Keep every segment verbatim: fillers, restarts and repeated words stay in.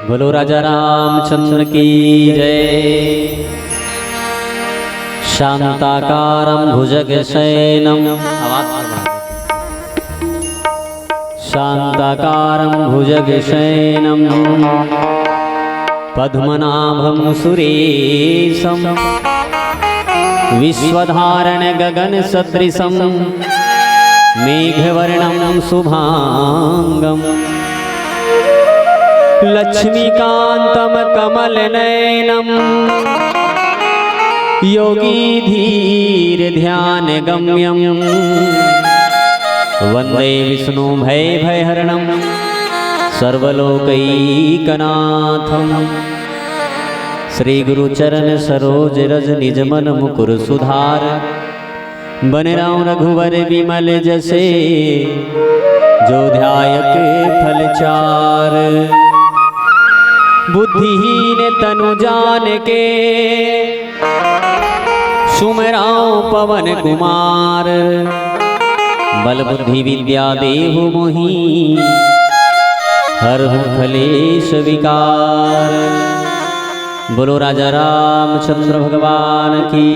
बोलो राजा रामचंद्र की जय। शांताकारं भुजगशयनम्। आवाज से बोलो। शांताकारं भुजगशयनम्। पद्मनाभं सुरेशं। विश्वधारणं गगनसदृशं। मेघवर्णं शुभांगं। लक्ष्मीकान्तं कमलनयनं। योगिधीरध्यानगम्यं। वन्दे विष्णुं भयभयहरणं। सर्वलोकैकनाथं। श्री गुरु चरण सरोज रज निज मन मुकुर सुधार। बन राम रघुवर विमल जसे। जो ध्यायक फल चार। बुद्धिहीन तनु जान के। सुमिराव पवन कुमार। बल बुद्धि विद्या देहु मोहि। हरहु कलेश विकार। बोलो राजा रामचंद्र भगवान की।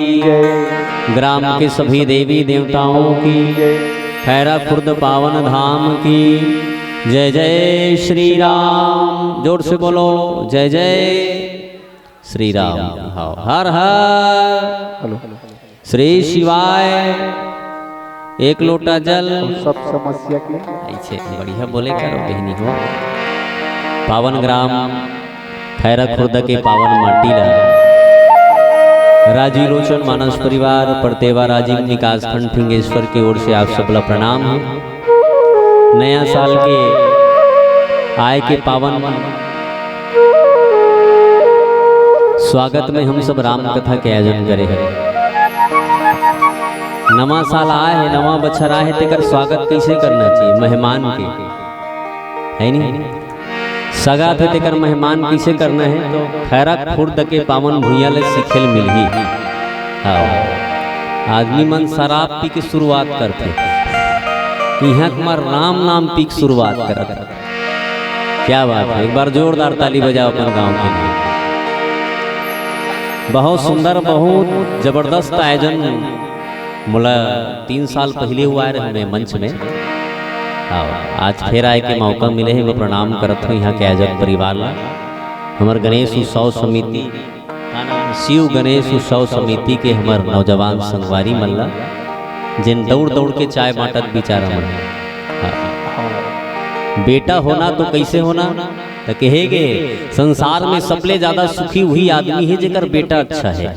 ग्राम के सभी देवी देवताओं की। खैरा खुर्द पावन धाम की। जय जय श्री राम। जोर से बोलो, जय जय श्री राम। हाँ, हर हर। हेलो। श्री शिवाय। एक लोटा जल। सब समस्या के। ऐसे बढ़िया बोले करो बहिनी हो। पावन ग्राम खैरा खुर्द के पावन माटी ला राजीव लोचन मानस परिवार परतेवा राजिम विकासखंड फिंगेश्वर के ओर से आप सबला प्रणाम हे। नया साल के आय के पावन स्वागत में हम सब राम कथा के आयोजन करे हे। नवा साल आय हे, नवा बछर आय हे, तेकर स्वागत कइसे करना चाहिए? मेहमान के, हे नी? सगा थे तेकर मेहमान कइसे करना हे? तो खैरा खुर्द के पावन भुइयां ले सीखे ल मिलही। हाँ, आदमी मन शराब पी के शुरुआत करथे, इहाँ हमर राम नाम पी के शुरुआत करत हे। क्या बात हे, एक बार जोरदार ताली बजाओ अपन गांव के लिए। बहुत सुंदर, बहुत जबरदस्त आयोजन। मोला तीन साल पहले हुआ रहे मैं मंच में। हाँ, आज फेर आय के मौका मिले हे, मैं प्रणाम करत हूँ यहाँ के आयोजक परिवार ला, हमर गणेश उत्सव समिति, शिव गणेश उत्सव समिति के हमर नौजवान संगवारी मन ला, जेन दौड़ दौड़ के चाय बांटत बिचारा मन। हाँ। बेटा होना तो कैसे होना, त कहे गे, संसार में सबले ज्यादा सुखी वही आदमी हे जेकर बेटा अच्छा हे।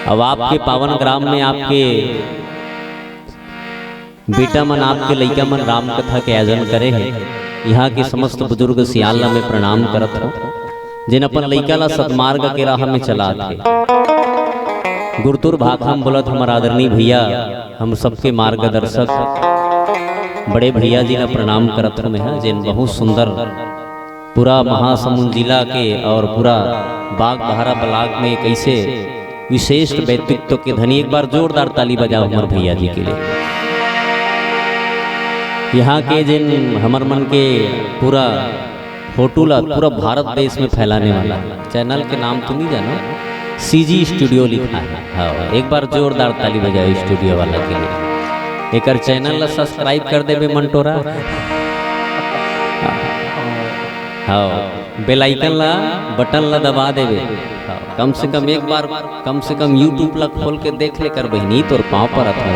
अब आपके पावन ग्राम में आपके बेटा मन, आपके लइका मन राम कथा के आयोजन करे हे। यहाँ के समस्त बुजुर्ग सियान ला मैं प्रणाम करत हूँ, जेन अपन लइका ला सतमार्ग के राह में चलात हे। गुरतुर भाखा म बोलत हमर आदरणीय भैया, हम सबके मार्गदर्शक बड़े भैया जी ला प्रणाम करत हूँ मैं, जेन बहुत सुंदर पूरा महासमुंद जिला के और पूरा बागबाहरा ब्लॉक में एक ऐसे विशिष्ट व्यक्तित्व के धनी, एक बार जोरदार ताली बजाओ हमर भैया जी के लिए। यहाँ के जेन हमर मन के पूरा फोटो ला पूरा भारत देश में फैलाने वाला, चैनल के नाम तो नहीं जानो, सीजी स्टूडियो लिखा है। हाँ, एक बार जोरदार ताली बजाओ स्टूडियो वाला के लिए। एकर चैनल ला सब्सक्राइब कर देबे मंटोरा। हाँ, बेल आइकन ला, बटन ला दबा देबे। हाँ, कम से कम एक बार, कम से कम YouTube ला खोल के देख ले कर बहिनी, तोर पाँव परत हूँ।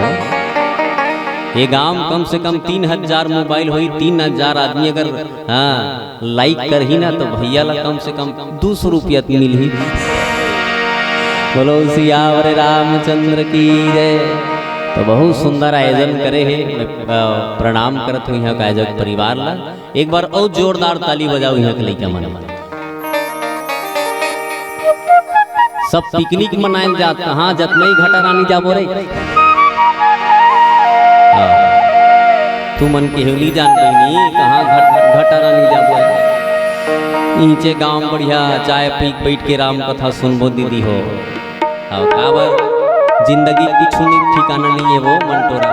ये गांव म कम से कम तीन हजार मोबाइल होही, तीन हजार आदमी अगर, हाँ, लाइक करही ना तो भैया ला कम से कम दू सौ रुपया मिलही। बोलो सियावर रामचंद्र की जय। तो बहुत सुंदर आयोजन करे हे, मैं, अ, प्रणाम करत हूँ यहाँ के आयोजक परिवार ला। एक बार और जोरदार ताली बजाओ यहाँ के लइका मन। सब पिकनिक मनाए ल जात, कहाँ जतमई घाटा रानी जाबो रे। हाँ। तू मन के हेवली जान बहिनी, कहाँ घट-, घाटा रानी जाबो रे। नीचे गांव बढ़िया चाय पी के बैठ के राम कथा सुनबो दीदी हो। हाँ, काबर जिंदगी के कुछु नहीं ठिकाना नहीं है वो मंटोरा।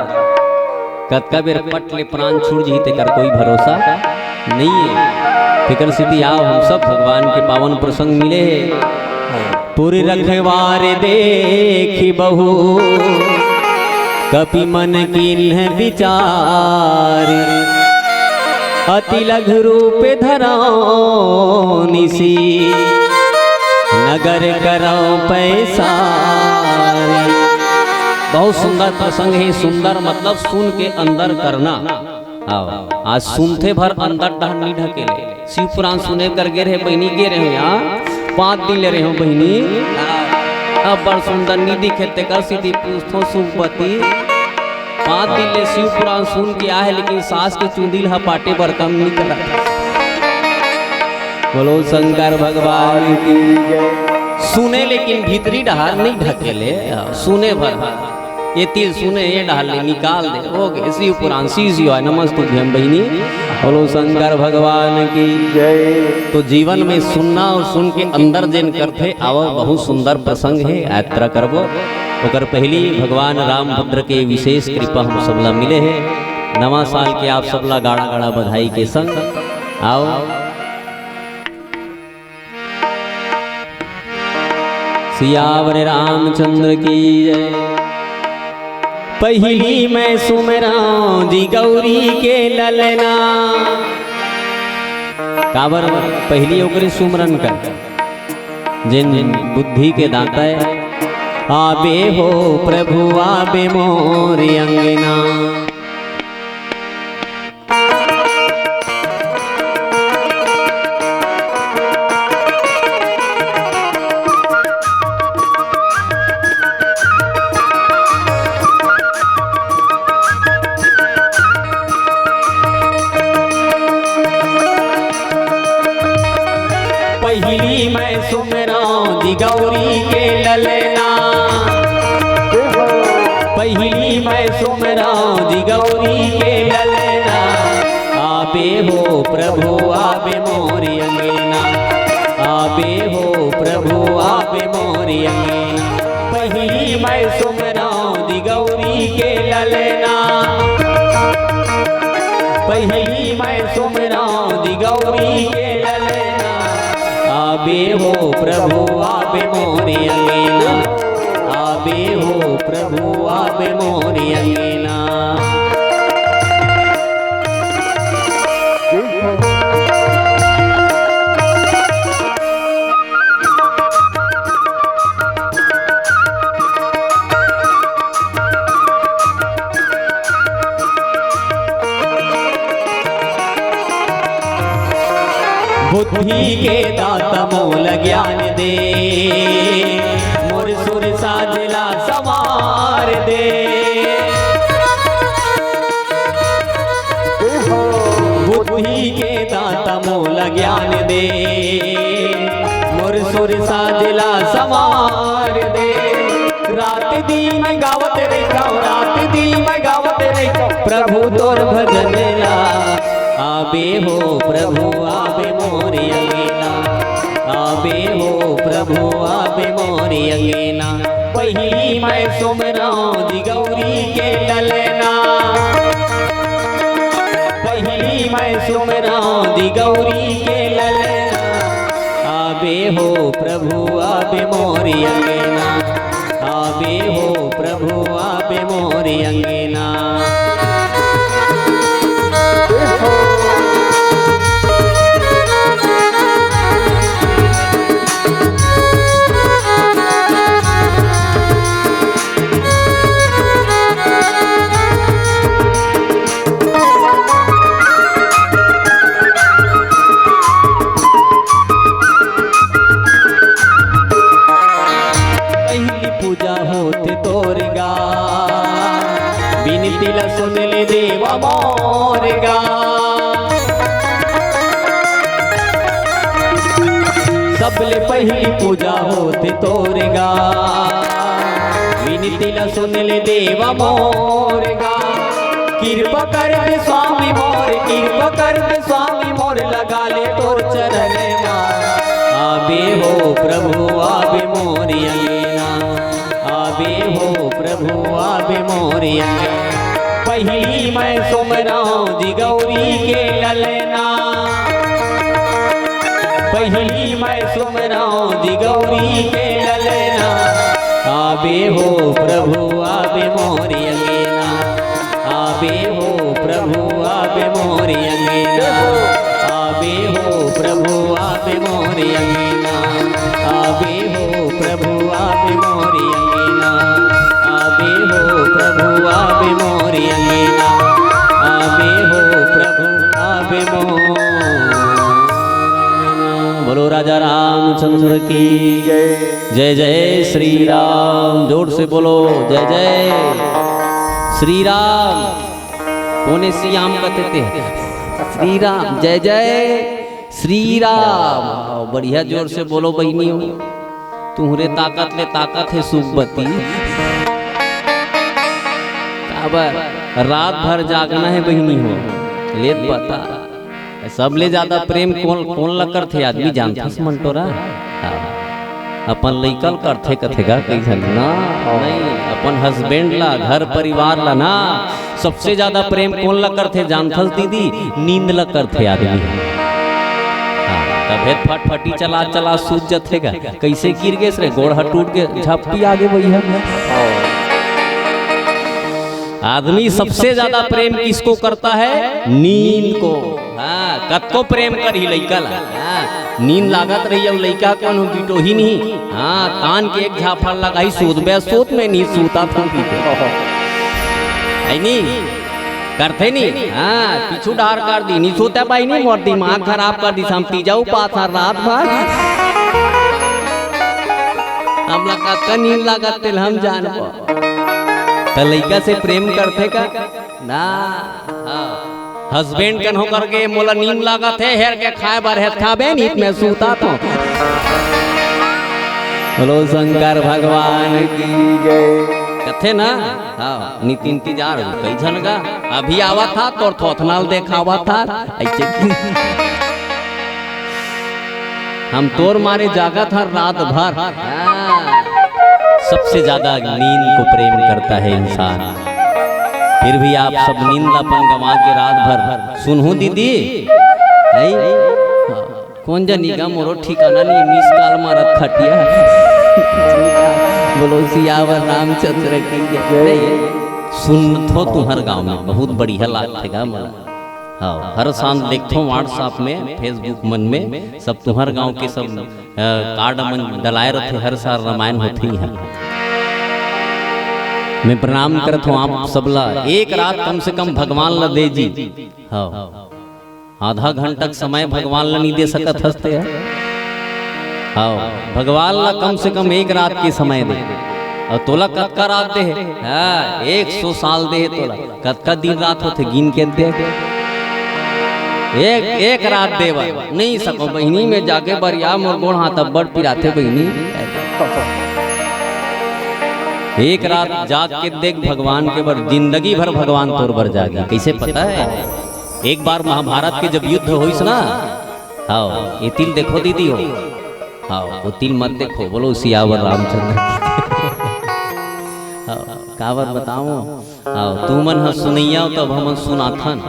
कतका बेर पट ले प्राण छूट जही, तेकर कोई भरोसा नइये। तेकर सेती आओ, हम सब भगवान के पावन प्रसंग मिले हे। तोरे रखवार देखी बहु, कपि मन कीन्ह विचार। अति लघु रूप धरौं निसि, नगर करौं पैसार। बहुत सुंदर प्रसंग हे। सुंदर मतलब सुन के अंदर करना। आओ, आज सुनथे भर अंदर डहर नी ढकेले। शिव पुराण सुने बर गे रहे बहिनी, गे रहे हो यहाँ, पाँच दिन ले रहे हो बहिनी। अब बड़ सुंदर नी दिखे, तेकर सेती पूछथों सुखवती। पाँच दिन ले शिव पुराण सुन के आए हे, लेकिन सास के चुंदी ल हपाटे बर कम नी करत। बोलो शंकर भगवान की जय। सुने लेकिन भीतरी डहर नी ढकेले, सुने भर। ये तिल सुने, ये डहर ले निकाल दे, हो गे शिव पुराण, शिव शिवाय नमस्तुभ्यम बहिनी। बोलो शंकर भगवान की जय। तो जीवन में सुनना और सुन के अंदर जेन करथे, आवा, बहुत सुंदर प्रसंग हे, यात्रा करबो। ओकर पहली भगवान रामभद्र के विशेष कृपा हम सबला मिले हे। नवा साल के आप सबला गाड़ा गाड़ा बधाई के संग आओ। सियावर रामचंद्र की जय। पहिली मैं सुमरौं जी गौरी के ललना। काबर पहिली ओकरे सुमरन कर, जेन बुद्धि के दाता हे। आबे हो प्रभु आबे मोर अंगना। पहिली मैं सुमरौं जी गौरी के ललना। पहिली मैं सुमरौं जी गौरी के ललना। आबे हो प्रभु आबे मोर अंगना। आबे हो प्रभु आबे मोर अंगना। पहिली मैं सुमरौं जी गौरी के ललना। पहिली मैं सुमरौं जी गौरी के ललना। आबे हो प्रभु आबे मोर अंगना। आबे हो प्रभु आबे मोर अंगना। बुद्धि के दाता मोला ज्ञान दे, मोर सुर साज ला संवार दे। बुद्धि के दाता मोला ज्ञान दे, मोर सुर साज ला संवार दे। रात दिन गावत रहिथौं, रात दिन गावत रहिथौं, प्रभु तोर भजन ला। आबे हो प्रभु आबे मोर अंगना। आबे हो प्रभु आबे मोर अंगना। पहिली मैं सुमरौं जी गौरी के ललना। पहिली मैं सुमरौं जी गौरी के ललना। आबे हो प्रभु आबे मोर अंगना। आबे हो प्रभु आबे मोर अंगना। पहिली पूजा होथे तोर गा, बिनती ला सुन ले देवा मोर गा। सबले पहिली पूजा होथे तोर गा, बिनती ला सुन ले देवा मोर गा। कृपा कर दे स्वामी मोर, कृपा कर दे स्वामी मोर, लगा ले तोर चरण मा। आबे हो प्रभु आबे मोर अंगना, आबे हो प्रभु आबे मोर अंगना। पहिली मैं सुमरंव जी गौरी के ललना, पहिली मैं सुमरंव जी गौरी के ललना। आबे हो प्रभु आबे मोर अंगना, आबे हो प्रभु आबे मोर अंगना, आबे हो प्रभु आबे मोर अंगना, आबे हो प्रभु आबे मोर अंगना, आबे हो प्रभु आबे मोर अंगना, आबे हो प्रभु आबे मोर। बोलो राजा रामचंद्र की जय। जय जय श्री राम, जोर से बोलो, जय जय श्री राम। कोने श्याम कथे ते? श्री राम, जय जय श्री राम। आओ, बढ़िया जोर से बोलो बहिनी हो। तुहरे ताकत ले ताकत हे सुखबती। काबर रात भर जागना हे बहिनी हो। लेत बता। सबले ज्यादा प्रेम कोन, कोन ला करथे आदमी जानथस मंटोरा? हाँ। अपन लइका ल करथे कथे गा कइसन ना? नहीं, अपन हस्बैंड ला, घर परिवार ला ना। सबसे ज्यादा प्रेम कोन ला करथे जानथस दीदी? नींद ला करथे आदमी। हाँ, तभे फटफटी चला चला सूत जथे गा। कइसे गिर गेस रे, गोड़ ह टूट के झपटी आगे भैया। आदमी सबसे ज्यादा प्रेम किसको करता है? नींद को। हाँ, कतको प्रेम करही लइका ला। हाँ, नींद लागत रही, अब लइका कोनो बिटोही नहीं। हाँ, तान के एक झापड़ लगाही, सूत बे, सूत में नहीं सूता था। है नहीं? करथे नहीं? हाँ, पीछू डार कर दी, नहीं सूते भाई नहीं, मोर दिमाग खराब कर दी, हम तीजा उपास हर रात भर। हमला कतका नींद लागत तेल हम जानबो। त लइका से प्रेम करथे का? ना। हाँ। हस्बैंड कन हो करके मोला नींद लागत हे, हेर के खाए बर हे, खाबे नींद में सूता तो। बोलो शंकर भगवान की जय। कथे ना? हाँ, नित इंतजार हो, कई झन का अभी आवा था, तोर थोथनाल देखावा था, ऐसे की। हम तोर मारे जागत हर रात भर। हाँ। सबसे ज्यादा नींद को प्रेम करता है इंसान। फिर भी आप सब नींद अपन गंवा के रात भर सुनहू दीदी। है? हाँ। कोन जनी का मोरो ठिकाना नहीं, मिस कॉल मारत खटिया। बोलो सियावर रामचंद्र की जय। नहीं, सुनथो तुम्हर गांव में बहुत बढ़िया लागथे गा मोला। हाँ, हर सांझ देखथो WhatsApp में, Facebook मन में, सब तुम्हर गांव के सब, अ, कार्ड मन डलाए रथे, हर साल रामायण होथे इहाँ। मैं प्रणाम करत हूँ आप सबला, एक रात कम से कम भगवान ला दे जी। हाँ, आधा घंटा के समय भगवान ला नहीं दे सकत हस ते ह? हाँ, भगवान ला कम से कम एक रात के समय दे। अउ तोला कतका रात दे हे? हाँ, एक सौ साल दे हे तोला। कतका दिन रात होथे, गिन के दे। एक, एक रात दे बर। नहीं सको बहिनी, मैं जाके बरिया, मोर गोड़ हाथ अब्बड़ पिराथे बहिनी। एक रात जाग के देख भगवान के बर, जिंदगी भर भगवान तोर बर जागे। कइसे पता हे? एक बार महाभारत के जब युद्ध होइस ना, हाँ, ये तिल देखो दीदी हो, हाँ, वो तिल मत देखो, बोलो सियावर रामचंद्र की। हाँ, काबर बताओ? हाँ, तुमन ह सुनइया हो, तब हमन सुनाथन।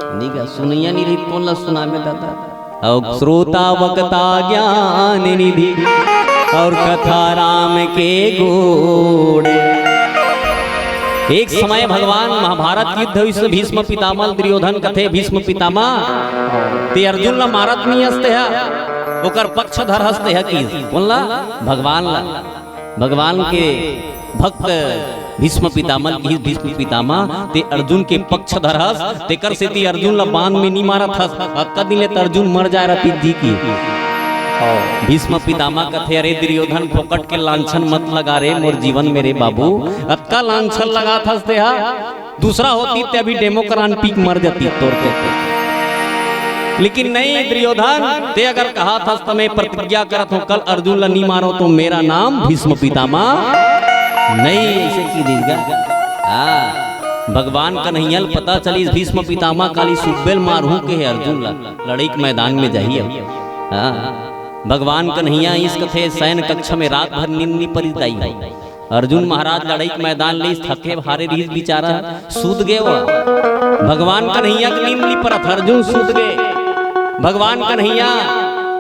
नहीं का, सुनइया नहीं रही, कौन ला सुनाबे दादा? अउ श्रोता वक्ता ज्ञान निधि, अउ कथा राम के गोड़। एक समय भगवान महाभारत युद्ध होइस, भीष्म पितामह दुर्योधन कथे, भीष्म पितामह, ते अर्जुन ला मारत नहीं हस ते ह, ओकर पक्ष धर हस ते ह कि? कौन ला? भगवान ला। भगवान के भक्त भीष्म पितामह की, भीष्म पितामह ते अर्जुन के पक्ष धर हस, तेकर सेती अर्जुन ला बांध में नहीं मारत हस। अतका दिन ले त अर्जुन मर जाए रहती जी की। भीष्म पितामह कथे, "अरे दुर्योधन, फोकट के लांछन मत लगा रे मोर जीवन में रे बाबू, अतका लांछन लगात हस ते हा।" दूसरा होती ते अभी डेमोक्रान पीक मर जाती तोर के। लेकिन नहीं दुर्योधन, ते अगर कहा था तो मैं प्रतिज्ञा करत हूँ, कल अर्जुन ला नहीं मारो तो मेरा नाम भीष्म पितामह नहीं, ऐसे की देगा। हाँ, भगवान कन्हैया ल पता चली भीष्म पितामह काली सुब्बेल मारहूँ के हे अर्जुन ला, लड़ाई के मैदान में जाही अब। हाँ, भगवान कन्हैया इस कथे शयन कक्ष में रात भर नींद नहीं परी दाई। अर्जुन महाराज लड़ई के मैदान ले थके हारे रिहिस बिचारा, सूत गे वो। भगवान कन्हैया के नींद नी परत, अर्जुन सूत गे। भगवान कन्हैया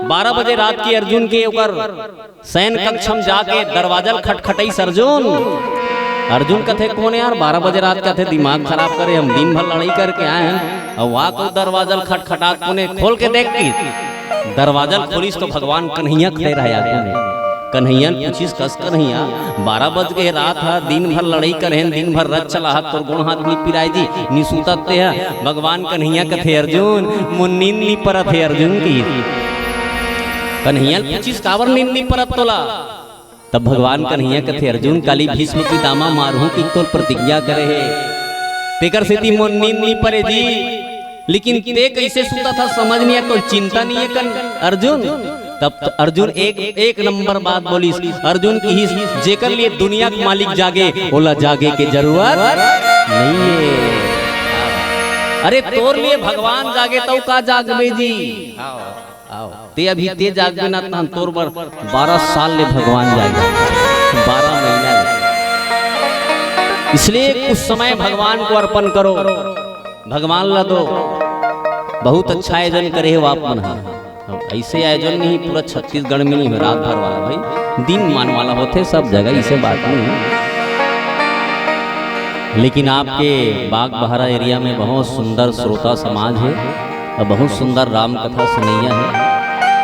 बारह बजे रात के अर्जुन के ओकर शयन कक्ष म जाके दरवाजा ल खटखटइस अर्जुन। अर्जुन कथे, "कोन यार, बारह बजे रात कथे, दिमाग खराब करे, हम दिन भर लड़ई करके आए हन।" अउ आके दरवाजा ल खटखटात कोने, "खोल के देख।" कि दरवाजा ल खोलिस तो भगवान कन्हैया खड़े रहे आगू में। कन्हैया ल पूछिस, "कस कन्हैया, बारह बज गे रात ह, दिन भर लड़ई करे हन, दिन भर रथ चला ह, तोर गोड़ हाथ नी पिराय जी, नी सूतत ते ह?" भगवान कन्हैया कथे, "अर्जुन, मोर नींद नी परत हे अर्जुन," कि कन्हैया ल पूछिस, "काबर नींद नी परत तोला?" तब भगवान कन्हैया कथे, "अर्जुन, काली भीष्म पितामह मारहूं कि तोर प्रतिज्ञा करे हे, तेकर सेती मोर नींद नी परे जी, लेकिन ते कइसे सुतत हस, समझ नइ आय, कोई चिंता नइ हे कन अर्जुन?" तब त अर्जुन एक, एक नंबर बात बोलिस। अर्जुन किहिस, "जेकर लिए दुनिया के मालिक जागे, ओला जागे के जरूरत नइ हे।" अरे, तोर लिए भगवान जागे, तउ का जागबे जी? आओ, ते अभी ते जागबे ना, तहन तोर बर बारह साल ले भगवान जागे, बारह महीना ले। इसलिए कुछ समय भगवान को अर्पण करो, भगवान ला दो। बहुत अच्छा आयोजन करे हो आप मन ह। अब ऐसे आयोजन नहीं, पूरा छत्तीसगढ़ में नहीं हो, रात भर वाला भाई, दिन मान वाला होथे सब जगह, इसे बात नहीं है। लेकिन आपके बागबहरा एरिया में बहुत सुंदर श्रोता समाज है और बहुत सुंदर राम कथा सुनैया है।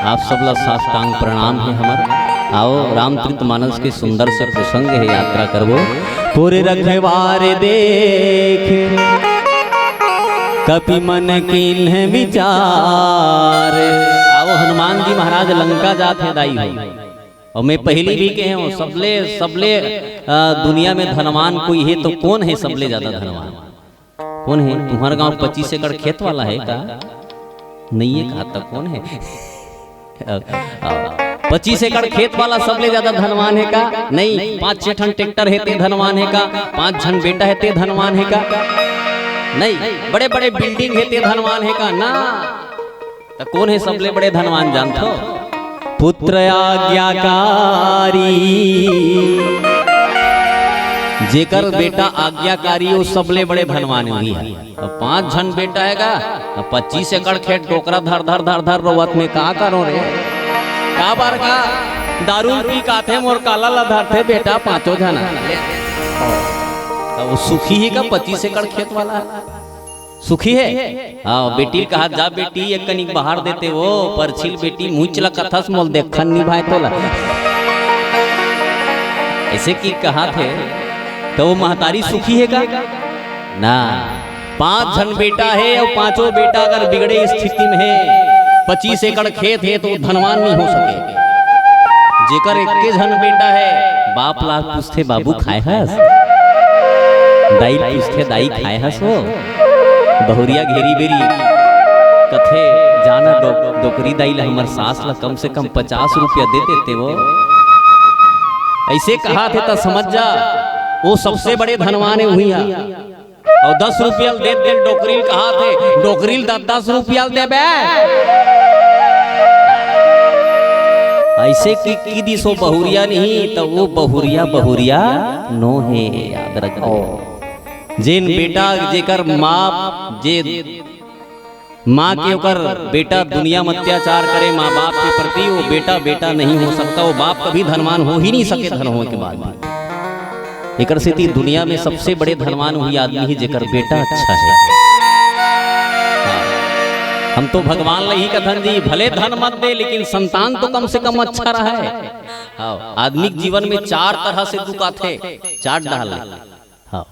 आप सब ला साष्टांग प्रणाम है हमर। आओ, रामचरित मानस के सुंदर से प्रसंग है, यात्रा करबो। पुर रखवार देख कपि मन कीन्ह विचार। आओ, हनुमान जी महाराज लंका जात हे दाई हो। अउ मैं पहिली भी कहे हंव, सबले, सबले, अ, दुनिया में धनवान कोई हे तो कोन हे सबले ज्यादा धनवान? कोन हे? तुम्हर गांव पच्चीस एकड़ खेत वाला हे का? नइ हे का, त कोन हे? अ, अ, पच्चीस एकड़ खेत वाला सबले ज्यादा धनवान हे का? नहीं। पांच छह ठन ट्रैक्टर हे ते धनवान हे का? पांच झन बेटा हे ते धनवान हे का? नहीं। बड़े बड़े बिल्डिंग हे ते धनवान हे का? ना। त कोन हे सबले बड़े धनवान, जानथो? पुत्र आज्ञाकारी। जेकर बेटा आज्ञाकारी, वो सबले बड़े धनवान हे। अब पांच झन बेटा हे का, अब पच्चीस एकड़ खेत, डोकरा धर धर धर धर रोवत में का करो रे? काबर का दारू पी के आथे, मोर काला ला धरथे बेटा पांचों झन। त वो सुखी हे का, पच्चीस एकड़ खेत वाला? सुखी हे? हाँ, बेटी ल कहा, "जा बेटी, एक कनिक बहार दे ते वो परछी ल बेटी, मुंह ल कथस मोल देखन नी भाय तोला।" ऐसे कि कहाथे, त वो महतारी सुखी हे का? ना। पांच झन बेटा हे अउ पांचों बेटा अगर बिगड़े स्थिति में हे, पच्चीस एकड़ खेत हे, त वो धनवान नइ हो सके। जेकर एक्के झन बेटा हे, बाप ला पूछथे, "बाबू खाए हस?" दाई ल पूछथे, "दाई खाए हस वो?" बहुरिया घेरी बेरी कथे, "जाना डो-, डोकरी दाई ला, हमर सास ला कम से कम पचास रुपया दे देते वो।" ऐसे कहाथे त समझ जा, वो सबसे बड़े धनवान हे उही हा। अउ दस रुपया ल दे दे डोकरी ल कहाथे, डोकरी ल दस दस रुपया ल देबे। ऐसे कि, कि दिसो बहुरिया नहीं, त वो बहुरिया, बहुरिया नो हे, याद रख। जेन बेटा, जेकर माँ, जे माँ के ओकर बेटा दुनिया में अत्याचार करे माँ बाप के प्रति, वो बेटा बेटा नहीं हो सकता, वो बाप कभी धनवान हो ही नहीं सके धन होए के बाद भी। एकर सेती दुनिया में सबसे बड़े धनवान वही आदमी हे जेकर बेटा अच्छा हे। हाँ। हम तो भगवान ला ही कथन जी, भले धन मत दे लेकिन संतान तो कम से कम अच्छा रहे। हाँ। आदमी के जीवन में चार तरह से दुख आथे, चार डाल। हाँ।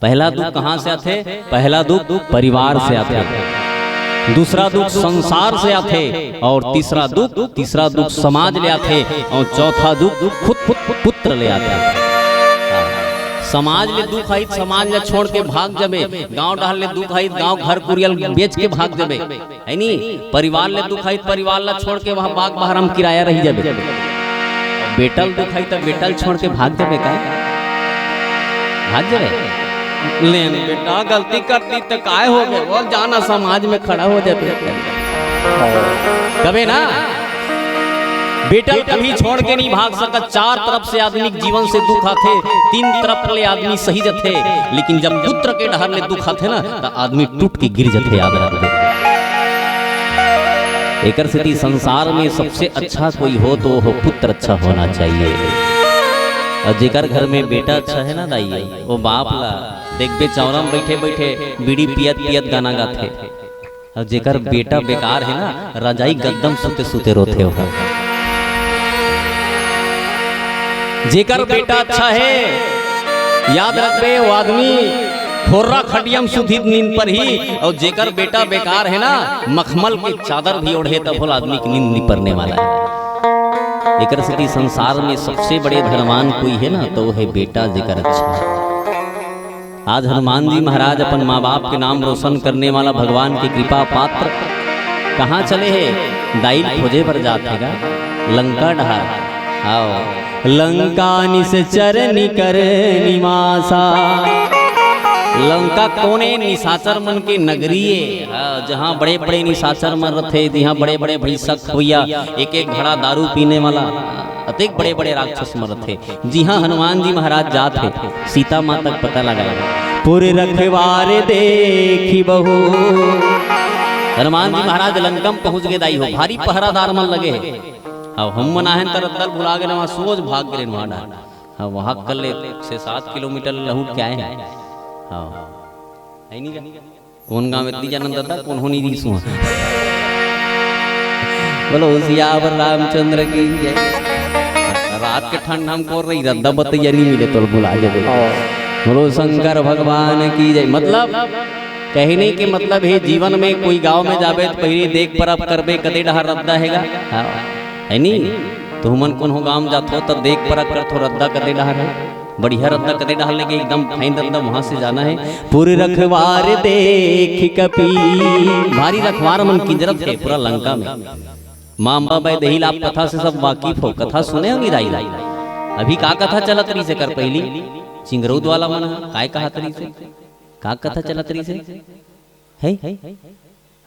पहला दुख कहाँ से आथे? पहला दुख परिवार से आथे, दूसरा दुख संसार से आथे, अउ तीसरा दुख, तीसरा दुख समाज ले आथे, अउ चौथा दुख खुद, खुद पुत्र ले आथे। हाँ। समाज ले दुख आही त समाज ला छोड़ के भाग जबे, गांव डहर ले दुख आही त गांव घर कुरिया ल बेच के भाग जबे। हे नी? परिवार ले दुख आही त परिवार ला छोड़ के वहाँ बागबहरा म किराया रही जबे। बेटा ल दुख आही त बेटा ल छोड़ के भाग जबे का? भाग जबे? ले न बेटा, गलती कर दी त काय हो गे? वो जाना समाज में खड़ा हो जाबे। कबे ना? बेटा ल कभी छोड़ के नहीं भाग सकत। चार तरफ से आदमी के जीवन से दुख आथे, तीन तरफ ले आदमी सही जथे, लेकिन जब पुत्र के डहर ले दुख आथे ना, त आदमी टूट के गिर जथे, याद रखबे। एकर सेती संसार में सबसे अच्छा कोई हो तो वो पुत्र अच्छा होना चाहिए। और जेकर घर में बेटा अच्छा है ना दाई, वो बाप ला देखबे, चौरा में बैठे बैठे बीड़ी पियत पियत गाना गाथे। और जेकर बेटा बेकार है ना, रजाई गद्दम सुते सुते रोथे ओकर। जेकर बेटा अच्छा है, याद रखबे, वो आदमी खोर्रा खटिया में सुधी त नींद परही, और जेकर बेटा बेकार है ना, मखमल के चादर भी ओढ़े तब भोला आदमी की नींद नहीं पड़ने वाला है। एकर सेती संसार में सबसे बड़े धनवान कोई है ना, तो वो है बेटा जेकर अच्छा है। आज हनुमान जी महाराज अपन माँ बाप के नाम रोशन करने वाला, भगवान के कृपा पात्र, कहाँ चले हे? दाई ल खोजे बर जात हे गा, लंका डहार। आओ, लंका निशाचर निकर निवासा। लंका कोने? निशाचर मन के नगरी ए। हाँ, जहाँ बड़े बड़े निशाचर मन रथे, जहाँ बड़े बड़े भैंसा खोइया, एक एक घड़ा दारू पीने वाला, अतेक बड़े बड़े राक्षस मन रथे। जिहाँ हनुमान जी महाराज जात हे, सीता माता के पता लगाए। पुर रखवार देखि बहु। हनुमान जी महाराज लंका में पहुंच गए दाई हो, भारी पहरादार मन लगे हे। अब हम मन आहन त रद्दा ल भुला गेन, वहाँ सोच भाग गेन वहाँ डाहर। हाँ, वहाँ कर ले छः सात किलोमीटर लहुट के आए हैं। हाँ, है नहीं का? कोन गाँव एती जानन दादा, कोन हो नहीं रहीस उहाँ। बोलो सियावर रामचंद्र की जय। रात के ठंड हम कोर रही, रद्दा बतैया नहीं मिले, तोल भुला जाबे। हाँ। बोलो शंकर भगवान की जय। मतलब, कहने के मतलब हे, जीवन में कोई गांव में जाबे त पहिली देख परख करबे, कते डहार रद्दा हेगा। हाँ। है नी? तुमन कोनो गांव जाथो त देख परख करथो, रद्दा कते डहार हे। बढ़िया रद्दा कते डहार लेके एकदम fine रद्दा, वहां से जाना है। पुर रखवार देखि कपि। भारी रखवार मन किंजरत हे पूरा लंका में। माँ अम्बा बैदेही ला आप कथा से सब वाकिफ हो, कथा सुने हो निराई ला। अभी का कथा चलत रहीस एकर पहिली? चिंगरौद वाला मन ह, काय कहत रहीस? का कथा चलत रहीस? है?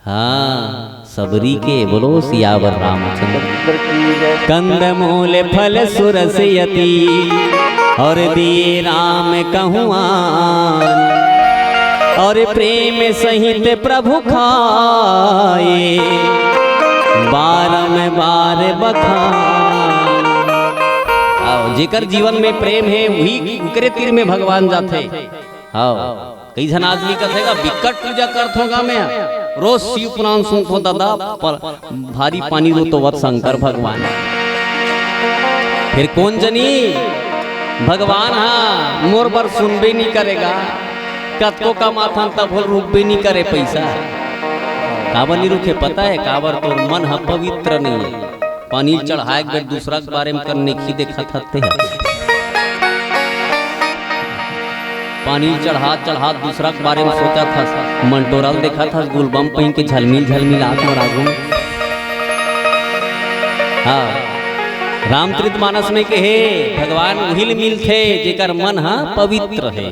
हाँ, सबरी के। बोलो सियावर रामचंद्र की। कंदमूल फल सुरस अति, और दिए राम कहुआन, और प्रेम सहित प्रभु खाए, बारंबार बखान। आओ, जेकर जीवन में प्रेम हे, वही उकरे तीर में भगवान जाथे। हाँ। कई झन आदमी कथे गा, बिकट पूजा करथों गा मैं, रोज शिव पुराण सुनथों दादा, पर भारी पानी रो तो वत शंकर भगवान। फिर कोन जनी भगवान हा मोर बर सुनबे नहीं करेगा, कतको कमाथन तब होल रुकबे नहीं करे पैसा। काबर नहीं रुके पता है? काबर तोर मन हा पवित्र नहीं है। पानी चढ़ाए के बेर दूसरा के बारे में करने की देखत हते। पानी चढ़ात चढ़ात दूसरा के बारे में सोचत हस, मंटोरा ल देखत हस, गुलबम पहिन के झलमिल झलमिल आत मोर आगू में। हाँ, रामचरित मानस में कहे, भगवान उही ल मिलथे जेकर मन हा पवित्र हे।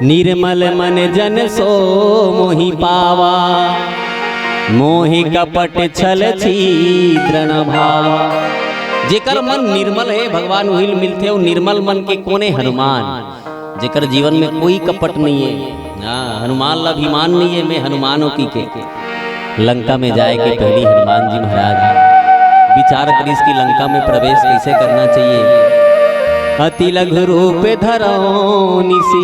निर्मल मन जन सो मोहि पावा, मोहि कपट छल छीद्र न भावा। जेकर मन निर्मल हे, भगवान उही ल मिलथे, अउ निर्मल मन के कोने? हनुमान। जेकर जीवन में कोई कपट नहीं है, हाँ, हनुमान ला अभिमान नहीं है, मैं हनुमान हूँ की के। लंका में जाए के पहली हनुमान जी महाराज विचार करिस कि लंका में प्रवेश कैसे करना चाहिए। अति लघु रूप धरो निसि।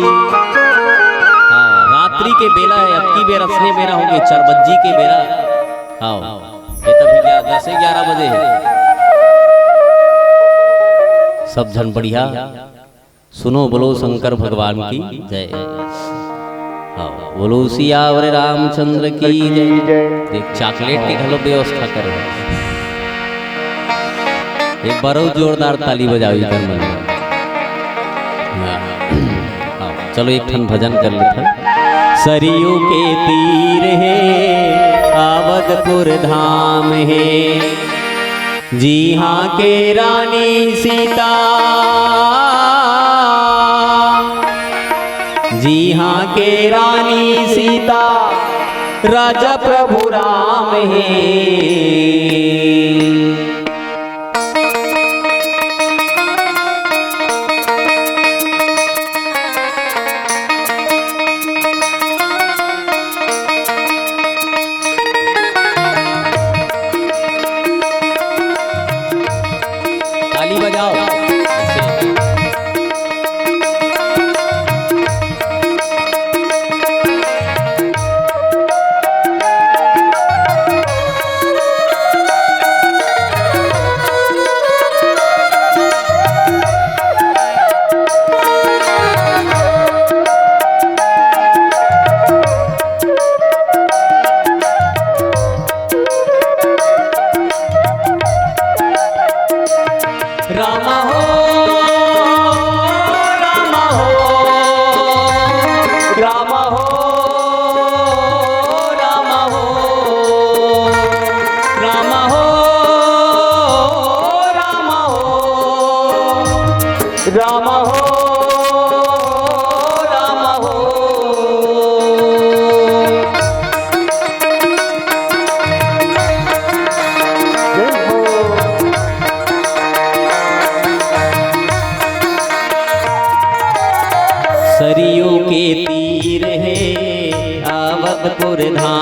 हाँ, रात्रि के बेला है, अबकी बेर असने बेरा हो गए, चार बज्जी के बेरा। हाँ, ये तभी क्या, दस ग्यारह बजे है। सब झन बढ़िया सुनो, बोलो शंकर भगवान की जय। हाँ, बोलो सियावर रामचंद्र की जय। देख, चॉकलेट के घलो व्यवस्था करे। एक बार अउ जोरदार ताली बजाओ इधर मन। हाँ, चलो एक ठन भजन कर लेथन। सरयू के तीर हे, अवधपुर धाम हे, जिहाँ के रानी सीता, जिहाँ के रानी सीता, राजा प्रभु राम हे।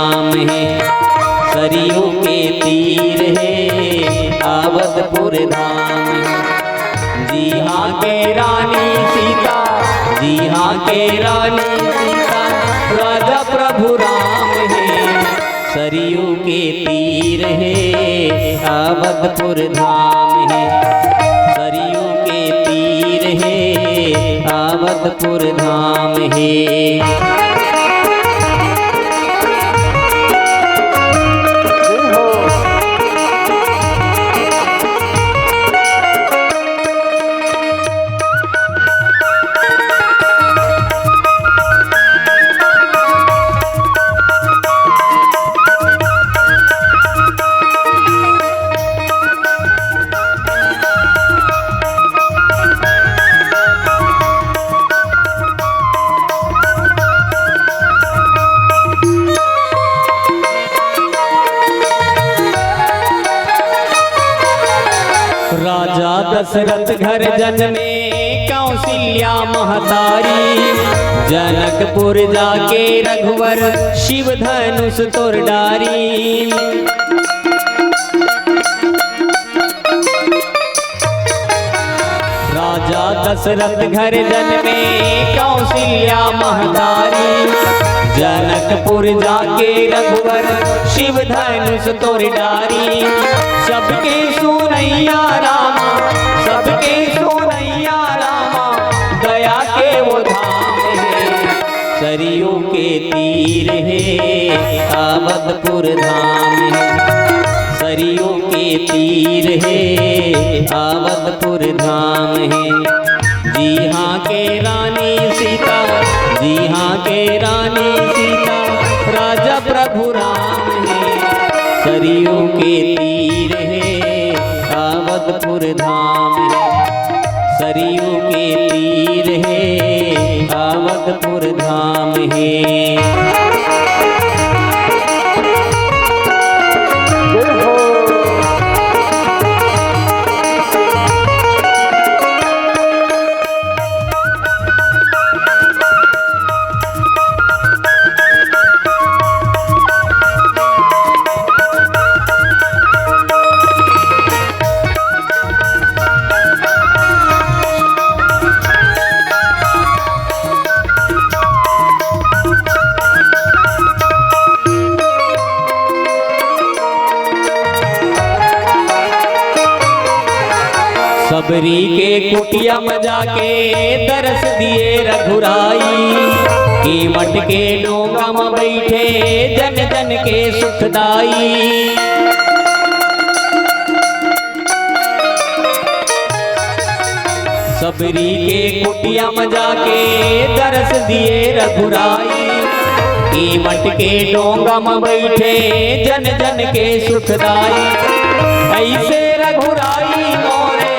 धाम हे, सरयू के तीर हे अवधपुर धाम हे। जिहाँ के रानी सीता, जिहाँ के रानी सीता, राजा प्रभु राम हे। सरयू के तीर हे अवधपुर धाम हे, सरयू के तीर हे अवधपुर धाम हे। राजा दशरथ घर जनमे कौशल्या महतारी, जनकपुर जाके रघुवर शिव धनुष तोर डारी। राजा दशरथ घर जनमे कौशल्या महतारी, जनकपुर जाके रघुवर शिव धनुष तोर डारी। सबके सुनैया रामा, सबके सुनैया रामा, दया के वो धाम हे। सरयू के तीर हे अवधपुर धाम हे, सरयू के तीर हे अवधपुर धाम हे। जिहाँ के रानी सीता, जिहाँ के रानी सीता, राजा प्रभु राम हे। सरयू के तीर हे अवधपुर धाम हे, सरयू के तीर हे अवधपुर धाम हे। सबरी के कुटिया म जाके दरस दिए रघुराई, कीमट के डोंगा म बइठे जन जन के सुखदाई। सबरी के कुटिया म जाके दरस दिए रघुराई, कीमट के डोंगा म बइठे जन जन के सुखदाई। ऐसे रघुराई मोरे,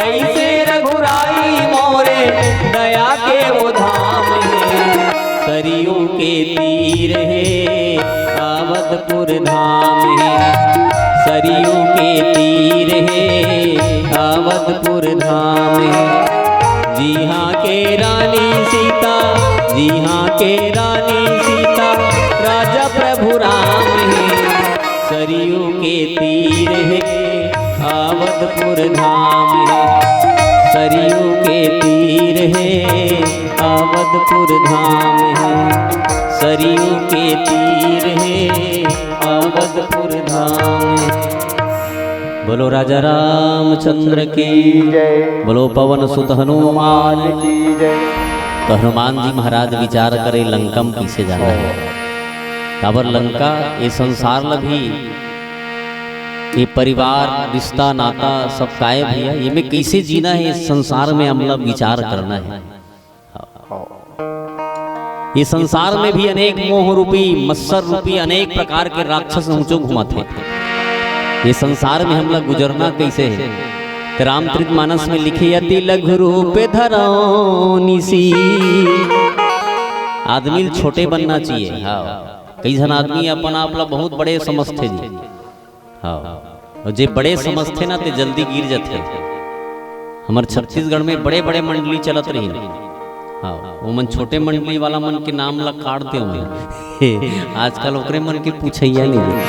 ऐसे रघुराई मोरे, दया के वो धाम हे। सरयू के तीर हे अवधपुर धाम हे, सरयू के तीर हे अवधपुर धाम हे। जिहाँ के रानी सीता, जिहाँ के रानी सीता, राजा प्रभु राम हे। सरयू के तीर हे अवधपुर धाम हे, सरयू के तीर हे अवधपुर धाम हे, सरयू के तीर हे अवधपुर धाम हे। बोलो राजा रामचंद्र की जय। बोलो पवन सुत हनुमान की जय। तो हनुमान जी महाराज विचार करे लंका म कइसे जाना हे। काबर लंका ये संसार ल भी, ये परिवार, रिश्ता, नाता सब काय भैया, ये में कइसे जीना हे, इस संसार में हमला विचार करना हे। ये संसार में भी अनेक मोह रूपी, मत्सर रूपी अनेक प्रकार के राक्षस ऊंचो घुमाथे। ये संसार में हमला गुजरना कइसे हे? त रामचरित मानस में लिखे, "अति लघु रूप धरौ निसि।" आदमी ल छोटे बनना चाहिए। हाँ, कई झन आदमी अपन आप ला बहुत बड़े समझथे जी। हाँ, अउ जे बड़े समझथे ना, ते जल्दी गिर जथे। हमर छत्तीसगढ़ में बड़े-बड़े मंडली चलत रहिन। हाँ, वो मन छोटे मंडली वाला मन के नाम ला काट दे हुए। आजकल ओकरे मन के पूछैया नहीं है।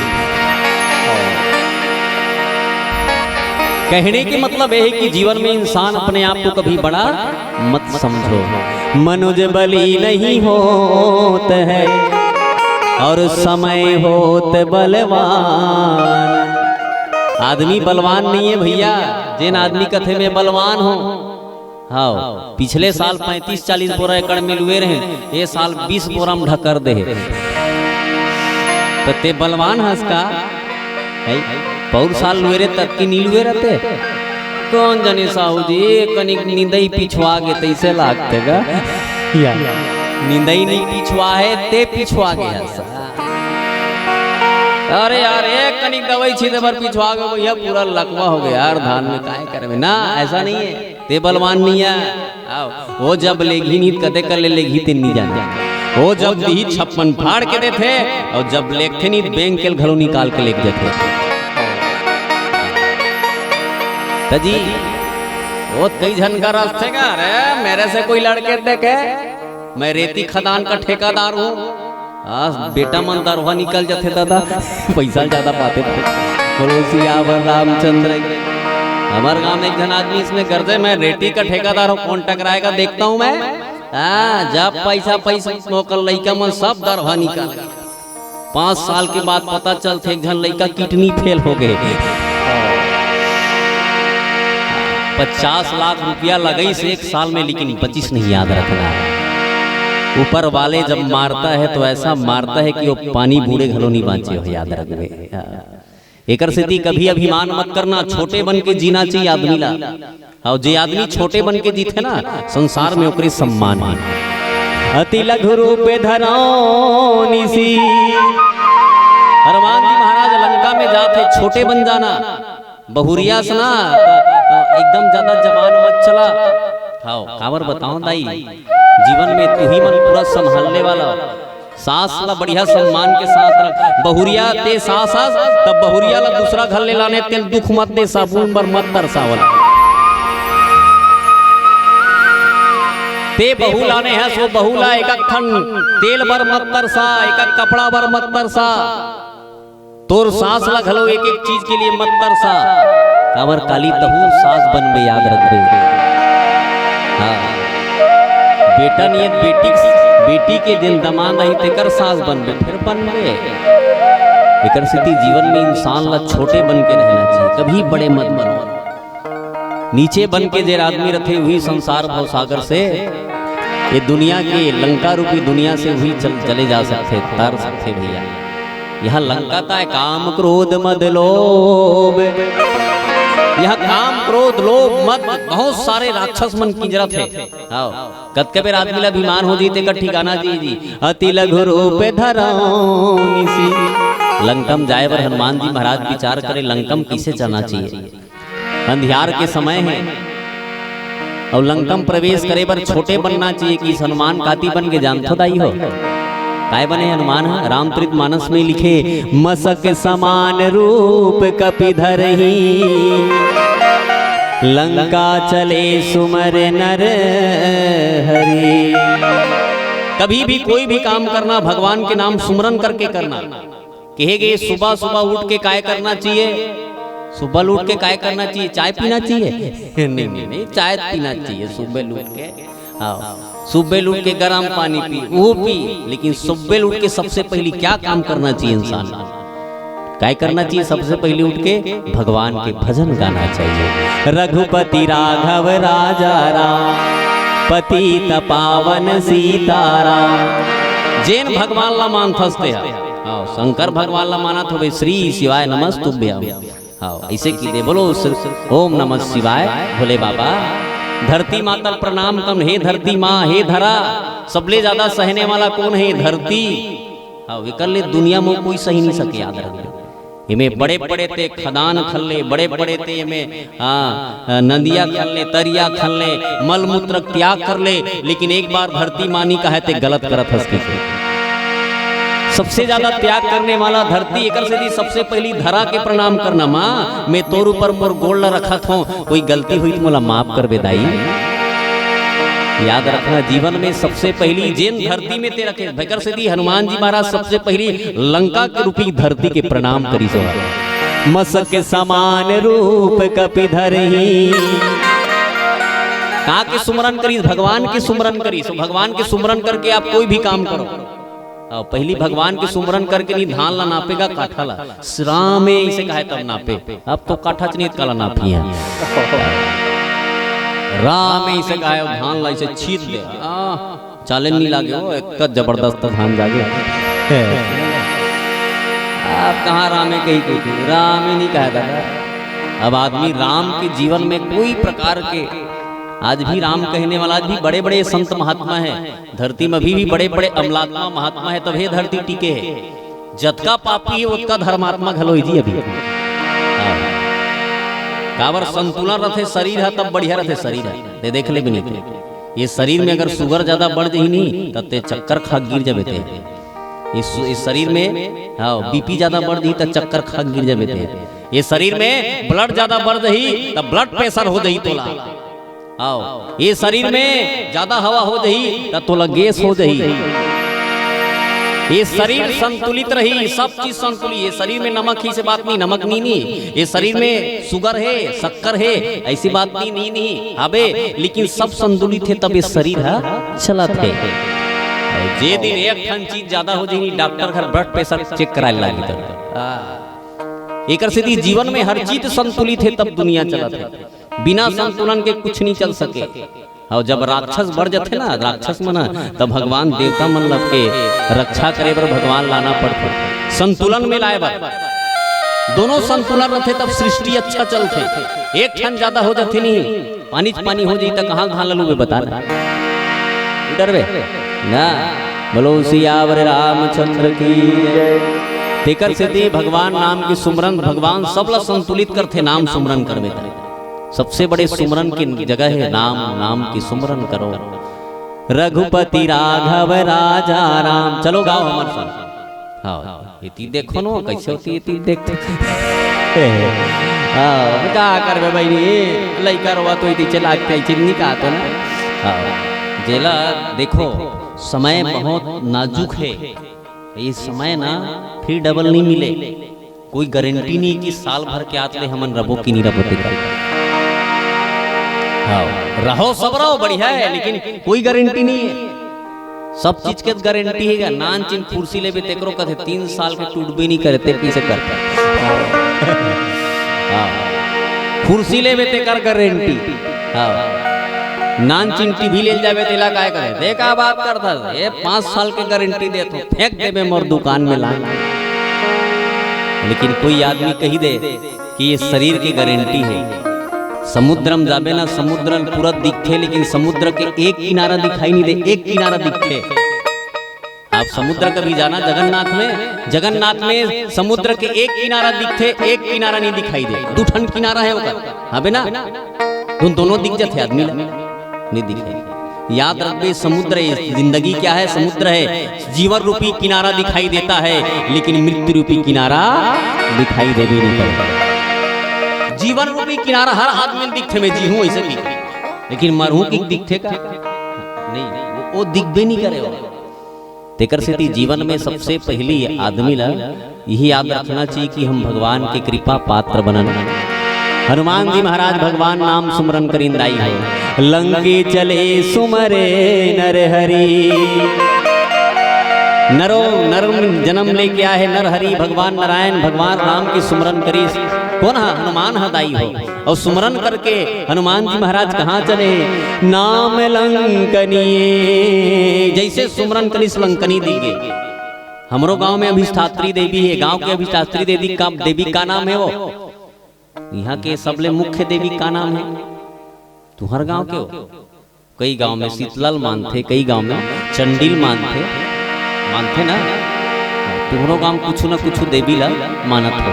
कहने के मतलब यह है कि जीवन में इंसान अपने आप को कभी बड़ा मत समझो। मनुज बली नहीं होत है और समय होत बलवान। आदमी बलवान नहीं है भैया। जेन आदमी कथे में बलवान हो, हाँ, पिछले साल पैंतीस चालीस बोरा एकड़ में लुए रहे, ये साल बीस बोरा में ढकर दे हे। तो ते बलवान हस का? है? पौर साल लुए रे, तब की नी लुए रहते। कौन जाने साहू जी, कनिक निंदई पिछुआ गे, तैसे लागते गा। या। निंदई नहीं पिछुआ है, ते पिछुआ गे हस। अरे यार, एक कनिक दवाई छींटे बर पिछुआ गे भैया, पूरा लकवा हो गया यार, धान में काय करबे ना, ऐसा नहीं है। ते बलवान नहीं है। आओ, वो जब लेगही नहीं, कते कर ले लेगही, ते नहीं जाने। वो जब दिही छप्पन फाड़ के देथे, और जब लेगथे नहीं, बैंक के घलो निकाल के लेग जाथे। त जी, वो कई झन का रस्ते का, अरे, मेरे से कोई लड़के देखे, मैं रेती खदान का ठेकेदार हूँ। हाँ, बेटा मन दरवा निकल जाथे दादा, पैसा ज्यादा पाते थे। बोलो सियावर रामचंद्र की। हमारे गांव में एक जन आदमी इसमें कर दे, मैं रेती का ठेकेदार हूँ, कौन टकराएगा देखता हूँ मैं। हाँ, जब पैसा, पैसा, ओकर लइका मन सब दरवा निकल गए। पाँच साल के बाद पता चलथे एक झन लइका किडनी फेल हो गए। पचास लाख रुपया लगइस एक साल में, लेकिन बचिस नहीं, याद रखना। ऊपर वाले जब मारता है तो ऐसा मारता है कि वो पानी बूड़े घलो नहीं बाँचे हो, याद रखबे। एकर सेती कभी अभिमान मत करना, छोटे बन के जीना चाहिए आदमी ला। और जे आदमी छोटे बन के जीथे ना, संसार में ओकरे सम्मान है। अति लघु रूप धरौं निसि। हनुमान जी महाराज लंका में जाथे, छोटे बन जाना। बहुरिया से ना, एकदम ज्यादा जबान मत चला। हाँ, काबर बताओ दाई, जीवन में तू ही मन पूरा संभालने वाला। सास ला बढ़िया सम्मान के साथ रख। बहुरिया ते सास हस, तब बहुरिया ला दूसरा घर ले लाने तेल दुख मत दे, साबुन बर मत तरसावल। ते बहू लाने हस, वो बहू ला एक ठन तेल बर मत तरसा, एक कपड़ा बर मत तरसा। तोर सास ला घलो एक एक चीज के लिए मत तरसा, काबर काली तहू सास बनबे, याद रखबे। हाँ, बेटा नियत बेटी, बेटी के दिन दमांद आही तेकर सास बनबे, फिर बनबे। एकर सेती जीवन में इंसान ला छोटे बन के रहना चाहिए, कभी बड़े मत बनो। नीचे बन के जे आदमी रथे, वही संसार भवसागर से, ये दुनिया के, लंका रूपी दुनिया से वही चल, चले जा सकथे, तर सकथे भैया। यहाँ लंका ता है काम क्रोध मद लोभ, यहाँ काम क्रोध लोभ मद बहुत सारे राक्षस मन किंजरत हे। हाँ, कतके बेर आदमी ला अभिमान हो जी, तेकर ठिकाना जी जी। अति लघु रूप धरौं निसि। लंकम जाए बर हनुमान जी महाराज विचार करे, लंकम किसे जाना चाहिए। अंधियार के समय हे अउ लंकम प्रवेश करे बर छोटे बनना चाहिए कि हनुमान काती बन के जानथो दाई हो। काय बने हनुमान ह? रामचरित मानस में लिखे, मसक समान रूप कपि धरही, लंका चले सुमर नर हरि। कभी भी कोई भी काम करना, भगवान के नाम सुमरन करके करना। कहे गए, सुबह सुबह उठ के काय करना चाहिए? सुबह उठ के काय करना चाहिए? चाय पीना चाहिए? नहीं, नहीं, नहीं, चाय पीना चाहिए सुबह उठ के। हाँ, सुबह उठ के गर्म पानी पी, वो पी, लेकिन सुबह उठ के सबसे पहले क्या काम करना चाहिए इंसान? काय करना चाहिए सबसे पहले उठ के? भगवान के भजन गाना चाहिए। रघुपति राघव राजा राम, पतित पावन सीताराम। जेन भगवान ला मानथस ते ह। हाँ, शंकर भगवान ला मानत होबे, श्री शिवाय नमस्तुभ्यम। हाँ, ऐसे की दे बोलो श्री ओम नमः शिवाय भोले बाबा। धरती माता ल प्रणाम कम, हे धरती माँ, हे धरा, सबले ज्यादा सहने वाला कौन है? धरती। हाँ, एकर ले दुनिया में कोई सही नहीं सके, याद रख। एमे बड़े बड़े ते खदान खल्ले, बड़े बड़े ते एमे, हाँ, नदिया खल्ले, तरिया खल्ले, मल मूत्र त्याग कर ले, लेकिन एक बार धरती माँ नी कहे ते गलत करत हस किसे। सबसे ज्यादा त्याग करने वाला धरती, एकर सेती सबसे पहली धरा के प्रणाम करना। माँ, मैं तोर ऊपर मोर गोड़ ला रखत हूँ, कोई गलती हुई तो मोला माफ कर बे दाई। याद रखना, जीवन में सबसे पहली जेन धरती में ते रखे, तेकर सेती हनुमान जी महाराज सबसे पहली लंका के रूपी धरती के प्रणाम करिस हे। मसक समान रूप कपि धरही। का के सुमरन करिस? भगवान के सुमरन करिस। भगवान के सुमरन करके आप कोई भी काम करो। अउ पहली भगवान के सुमरन करके नहीं, धान ला नापेगा, काठा ला। रामे इसे कहे तब नापे। अब तो काठा च नहीं, काला नापी है। रामे इसे कहे, धान ला इसे छीत दे। आ, चाले नहीं लागे हो, एक जबरदस्त धान जागे। आप कहाँ रामे कही कोई, रामे नहीं कहे दादा। अब आदमी राम के जीवन में कोई प्रकार के, आज भी राम कहने वाला, आज भी बड़े-बड़े संत महात्मा हैं, धरती में अभी भी बड़े-बड़े अमलात्मा महात्मा है, तब हे धरती टिके है। जतका पापी है, ओतका धर्मात्मा घलो हे जी अभी। हाँ। काबर संतुलन रथे शरीर ह, तब बढ़िया रथे शरीर ह। ते देख ले बिनीत, ये शरीर में अगर sugar ज्यादा बढ़ जही नहीं, तब ते चक्कर खा गिर जाबे ते। ये सु-, ये शरीर में, हाँ, BP ज्यादा बढ़ जही, तब चक्कर खा गिर जाबे ते। ये शरीर में blood ज्यादा बढ़ जही, तब blood pressure हो जही तोला। आओ, ये शरीर में ज्यादा हवा हो जही, त तोला gas हो जही। ये शरीर संतुलित रही, सब चीज संतुलित। ये शरीर में नमक ही से बात नहीं, नमक नहीं, नहीं। ये शरीर में sugar है, शक्कर है, ऐसी बात नहीं, नहीं, नहीं। अबे, लेकिन सब संतुलित है, तब ये शरीर ह चलत है। जे दिन एक ठन चीज ज्यादा हो जही, डॉक्टर घर blood pressure check कराए लागी तो। एकर सेती जीवन में हर चीज संतुलित है, तब दुनिया चलत है। बिना संतुलन के कुछ नहीं चल सके। अउ जब राक्षस बढ़ जाथे ना, राक्षस मन ह, तब भगवान देवता मन ल के रक्षा करे बर भगवान लाना पड़थे, संतुलन में लाए बर। दोनों संतुलन रथे तब सृष्टि अच्छा चलथे। एक ठन ज्यादा हो जाथे नहीं, पानी च पानी हो जाही त कहाँ धान ल लूबे बता ना। डरबे ना। बोलो सियावर रामचंद्र की जय। तेकर सेती भगवान नाम के सुमरन, भगवान सबला संतुलित करथे नाम सुमरन करबे त। सबसे बड़े सुमरन के जगह है राम, नाम की सुमरन करो। रघुपति राघव राजा राम। चलो गाओ हमर संग। हाँ, एती देखो न, कैसे होती एती देखते। हाँ, अब का करबे बहिनी, लइका रोवा तो एती चला के चिन्नी का तो ना। हाँ, जेला देखो, समय बहुत नाजुक है। ये समय ना फिर double नहीं मिले। कोई गारंटी नहीं कि साल भर के आत ले हमन रबो कि नहीं रबो तेकर। हाँ, रहो सब रहो, बढ़िया है, लेकिन कोई गारंटी नहीं है। सब चीज के गारंटी है। नान चिन कुर्सी लेबे तेकरो कथे तीन साल के टूटबे नहीं करे, ते पीछे कर। हाँ, कुर्सी लेबे तेकर गारंटी। हाँ, नान चिन टीवी ले जाबे तेला काय करे, देखा बात करता, ये पाँच साल के गारंटी देत हो, फेंक देबे मोर दुकान में ला। लेकिन कोई आदमी कही दे कि ये शरीर की गारंटी है। समुद्र में जाबे ना, समुद्र में पूरा दिखथे, लेकिन समुद्र के एक किनारा दिखाई नहीं दे, एक किनारा दिखथे। आप समुद्र कभी जाना जगन्नाथ में, जगन्नाथ में समुद्र के एक किनारा दिखथे, एक किनारा नहीं दिखाई दे, दू ठन किनारा है ओकर, हबे ना? दोनों दिख जाथे आदमी ला, नहीं दिखे। याद रखबे, समुद्र है, जिंदगी क्या है? समुद्र है। जीवन रूपी किनारा दिखाई देता है, लेकिन मृत्यु रूपी किनारा दिखाई देबे नहीं करता। जीवन रूपी किनारा हर आदमी दिखथे, मैं जी हूँ ऐसे दिखे, लेकिन मरहूँ कि दिखथे का? नहीं, वो, वो दिखबे नहीं करे हो। तेकर सेती जीवन में सबसे पहली आदमी ला यही याद रखना चाहिए कि हम भगवान के कृपा पात्र बनन। हनुमान जी महाराज भगवान नाम सुमरन करिन दाई हो। लंके चले सुमरे नर हरि। नरो नर जन्म लेके आए हैं नर हरि, भगवान नारायण, भगवान राम की सुमरन करिस। कौन हा? हनुमान हा दाई हो। अउ सुमरन करके हनुमान जी महाराज कहाँ चले? नाम लंकनिये। जइसे सुमरन करिस लंकनी दिखे। हमरो गांव में अधिष्ठात्री देवी है, गांव के अधिष्ठात्री देवी का, देवी का नाम है वो? इहाँ के सबले मुख्य देवी का नाम है? तुंहर गांव के हो? कई गांव में शीतला ल मानथे, कई गांव में चंडी ल मानथे, मानथे ना? तुंहरो गांव कुछु ना कुछु देवी ला मानत हो।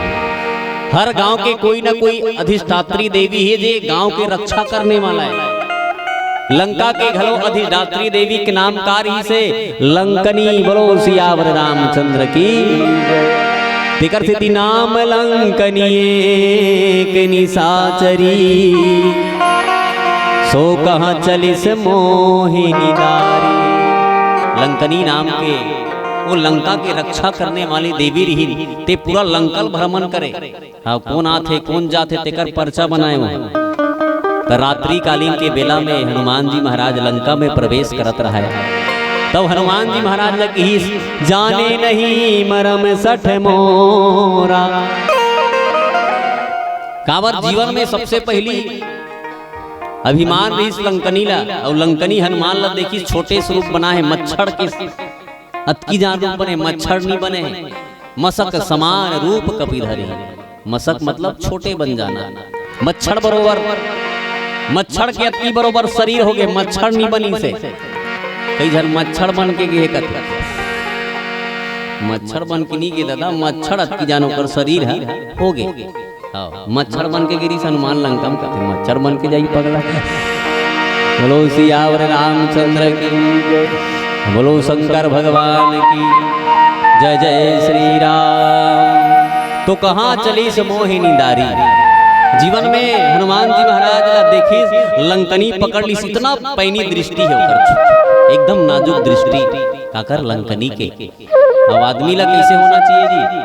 हर गांव के कोई ना कोई अधिष्ठात्री देवी है, जे गांव के रक्षा करने वाला है। लंका के घलो अधिष्ठात्री देवी के नाम का रहिसे? लंकनी। बोलो सियावर रामचंद्र की। तेकर सेती नाम लंकनी एक निशाचरी। तो कहाँ चलिस मोहिनी दारी। लंकनी नाम के वो लंका के रक्षा करने वाली देवी रिहिन, ते पूरा लंकल भ्रमण करे। हाँ, कोन आथे, कोन जाथे, तेकर पर्चा बनाए हो। त रात्रि कालीन के बेला में हनुमान जी महाराज लंका में प्रवेश करत रहय। तब हनुमान जी महाराज ल किहिस, "जाने नहीं मरम सठ मोरा।" काबर जीवन में सबसे पहली अभिमान रहिस लंकनी ला, अउ लंकनी हनुमान ला देखिस, छोटे से रूप बना हे, मच्छर के अतकी जान रूप बने, मच्छर नी बने, मसक समान रूप कपि धरे। मसक मतलब छोटे बन जाना, मच्छर बरोबर, मच्छर के अतकी बरोबर शरीर हो गे, मच्छर नी बनिस हे। कई झन मच्छर बन के गे कथे, मच्छर बन के नी गे दादा, मच्छर अतकी जान ओकर शरीर ह हो गे। हाँ, मच्छर बन के गे रिहिस हनुमान लंका में, कथे मच्छर बन के जाही पगला। बोलो सियावर रामचंद्र की जय, बोलो शंकर भगवान की जय, जय श्री राम। तो कहाँ चलिस मोहिनी दारी। जीवन में हनुमान जी महाराज ला देखिस, लंकनी पकड़ लिस, इतना पैनी दृष्टि हे ओकर, एकदम नाजुक दृष्टि। काकर? लंकनी के। अब आदमी ला कैसे होना चाहिए जी?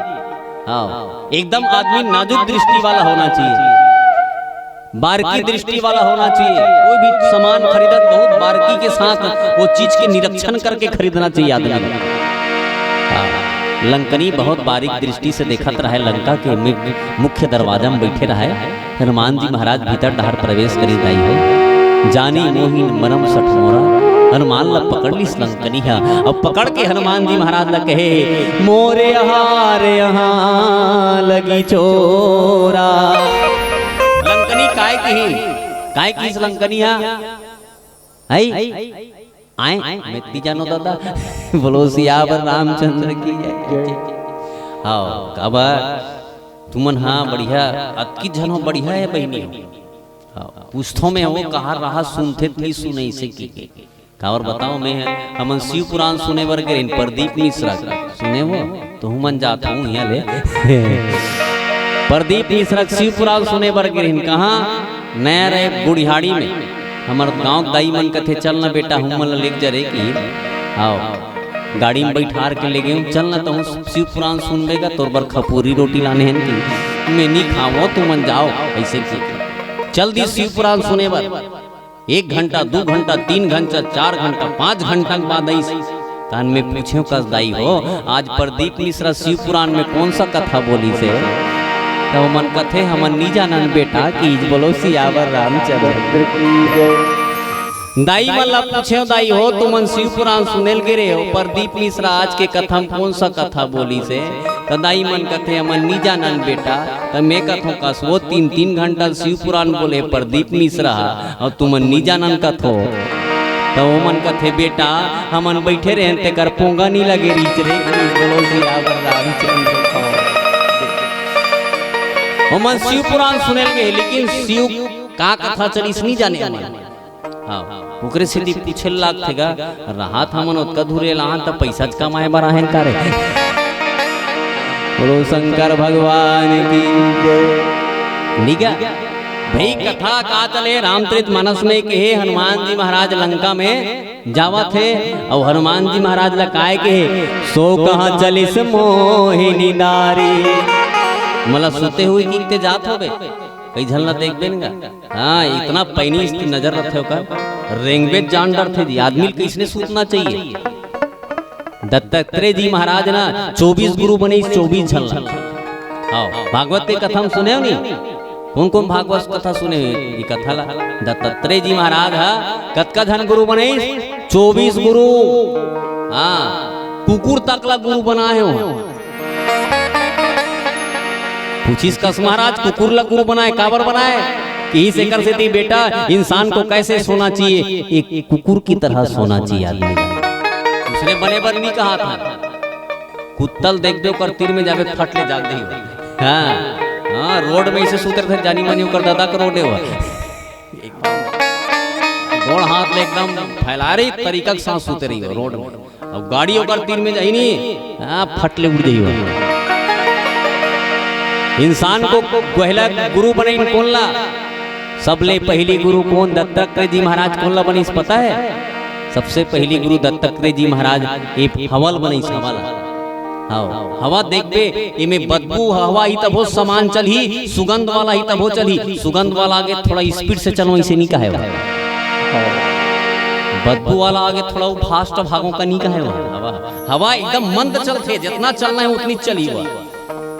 हाँ, एकदम आदमी नाजुक दृष्टि वाला होना चाहिए, बारकी दृष्टि वाला होना चाहिए। कोई भी सामान खरीदत बहुत बारकी के साथ वो चीज के निरीक्षण करके खरीदना चाहिए आदमी ला। हाँ, लंकनी बहुत बारीक दृष्टि से देखत रहय, लंका के मि-, मुख्य दरवाजा में बैठे रहय। हनुमान जी महाराज भीतर डहर प्रवेश करिस दाई हो। जानी मोहिन मरम सठ मोरा, हनुमान ला पकड़ लिस लंकनी हा। अब पकड़ के हनुमान जी महाराज ला कहे, "मोरे हार यहाँ लगी चोरा।" लंकनी काय किही, काय किहिस लंकनी हा? आई? आए, मैं ती जानो दादा। बोलो सियावर रामचंद्र की जय। हाँ, काबर तुमन, हाँ, बढ़िया, अतकी झन हो, बढ़िया हे बहिनी हो। हाँ, पूछथों मैं हो, कहाँ रहा सुनथे ती सुनइसे की। काबर बताओ, मैं, हमन शिव पुराण सुने बर गे रहेन, प्रदीप मिश्रा के। सुने हो? तो हमन जात हूँ यहाँ ले। प्रदीप मिश्रा के शिव पुराण सुने बर गे रहेन। कहाँ? नया रहे गुड़िहाड़ी में। हमर गाँव के दाई मन कथे, "चल ना बेटा, हमन ला लेके जा रे," कि आओ। गाड़ी में बैठार के ले गेंव, "चल ना, तहूँ शिव पुराण सुनबे गा, तोर बर खपूरी रोटी लाने हन," कि, "मैं नी खावों, तुमन जाओ," ऐसे कि। चल दिस शिव पुराण सुने बर। एक घंटा, दू घंटा, तीन घंटा, चार घंटा, पाँच घंटा के बाद आइस। तहन मैं पूछेंव, "कस दाई हो, आज प्रदीप मिश्रा शिव पुराण में कौन सा कथा बोलिस हे?" त ओमन कथे, "हमन नी जानन बेटा," कि बोलो सियावर रामचंद्र की जय। दाई मन ला पूछेंव, "दाई हो, तुमन शिव पुराण सुने ल गे रहे हो, प्रदीप मिश्रा आज के कथा में कौन सा कथा बोलिस हे?" त दाई मन कथे, "हमन नी जानन बेटा।" त मैं कथों, "कस वो तीन तीन घंटा शिव पुराण बोले प्रदीप मिश्रा, अउ तुमन नी जानन कथो?" त ओमन कथे, "बेटा, हमन बैठे रहेन, तेकर पोंगा नी लगे रिहिस रे," कि बोलो सियावर रामचंद्र की। ओमन शिव पुराण सुने ल गे, लेकिन शिव का कथा चलिस नी जाने ओमन। हाँ, ओकरे सेती पूछे ल लागथे गा, "रहत हमन ओतका दूर ले आहन त पैसा च कमाए बर आहन का रे?" बोलो शंकर भगवान की जय। निगा, भाई कथा का चले रामचरित मानस में कि हे हनुमान जी महाराज लंका में जावत हे, अउ हनुमान जी महाराज ला काय के हे, "सो कहाँ चलिस मोहिनी नारी।" मतलब सुते हुए की ते जात होबे, कई झन ला देखबे न गा। हाँ, इतना पैनी इसकी नजर रथे ओकर, रेंगबे जान डरथे जी। आदमी ल कइसने सूतना चाहिए। दत्तात्रेय जी महाराज ना चौबीस गुरु बने, चौबीस झन ला। हाँ, भागवत के कथा में सुने हो नी? कौन कौन भागवत कथा सुने हो? ये कथा ला दत्तात्रेय जी महाराज हा कतका झन गुरु बने? चौबीस गुरु। हाँ, कुकुर तक ला गुरु बनाए हो। पूछिस कस महाराज, कुकुर ला गुरु बनाए, काबर बनाए? कि इस एकर सेती बेटा, इंसान को कैसे सोना चाहिए, एक कुकुर की तरह सोना चाहिए आदमी। उसने बने बर नहीं कहा था। कुत्ता ल देख दे, ओकर तीर में जाबे, फट ले जाग दे। हाँ, हाँ, रोड में इसे सुतर थे, जानी मानी ओकर दादा का रोड है वो। एकदम गोड़ हाथ ले एकदम फैलारी तरीका के साथ सुते रही हो रोड में। अब गाड़ी ओकर तीर में जाही नी, हाँ, फट ले उड़ जाही हो। इंसान को पहला गुरु बने कोन ला? सबले पहिली गुरु कोन दत्तात्रेय जी महाराज कोन ला बनिस पता है? सबसे पहिली गुरु दत्तात्रेय जी महाराज ए हवा ल बनिस, हवा ला। हाँ, हवा देखबे, एमे बदबू हवा ही तभो सामान चलही, सुगंध वाला ही तभो चलही। सुगंध वाला आगे थोड़ा स्पीड से चलवा, इसे नहीं कहे। बदबू वाला आगे थोड़ा फास्ट भागों का नहीं कहे। हवा, हवा एकदम मंद चलथे, जितना चलना है उतनी चली हुआ।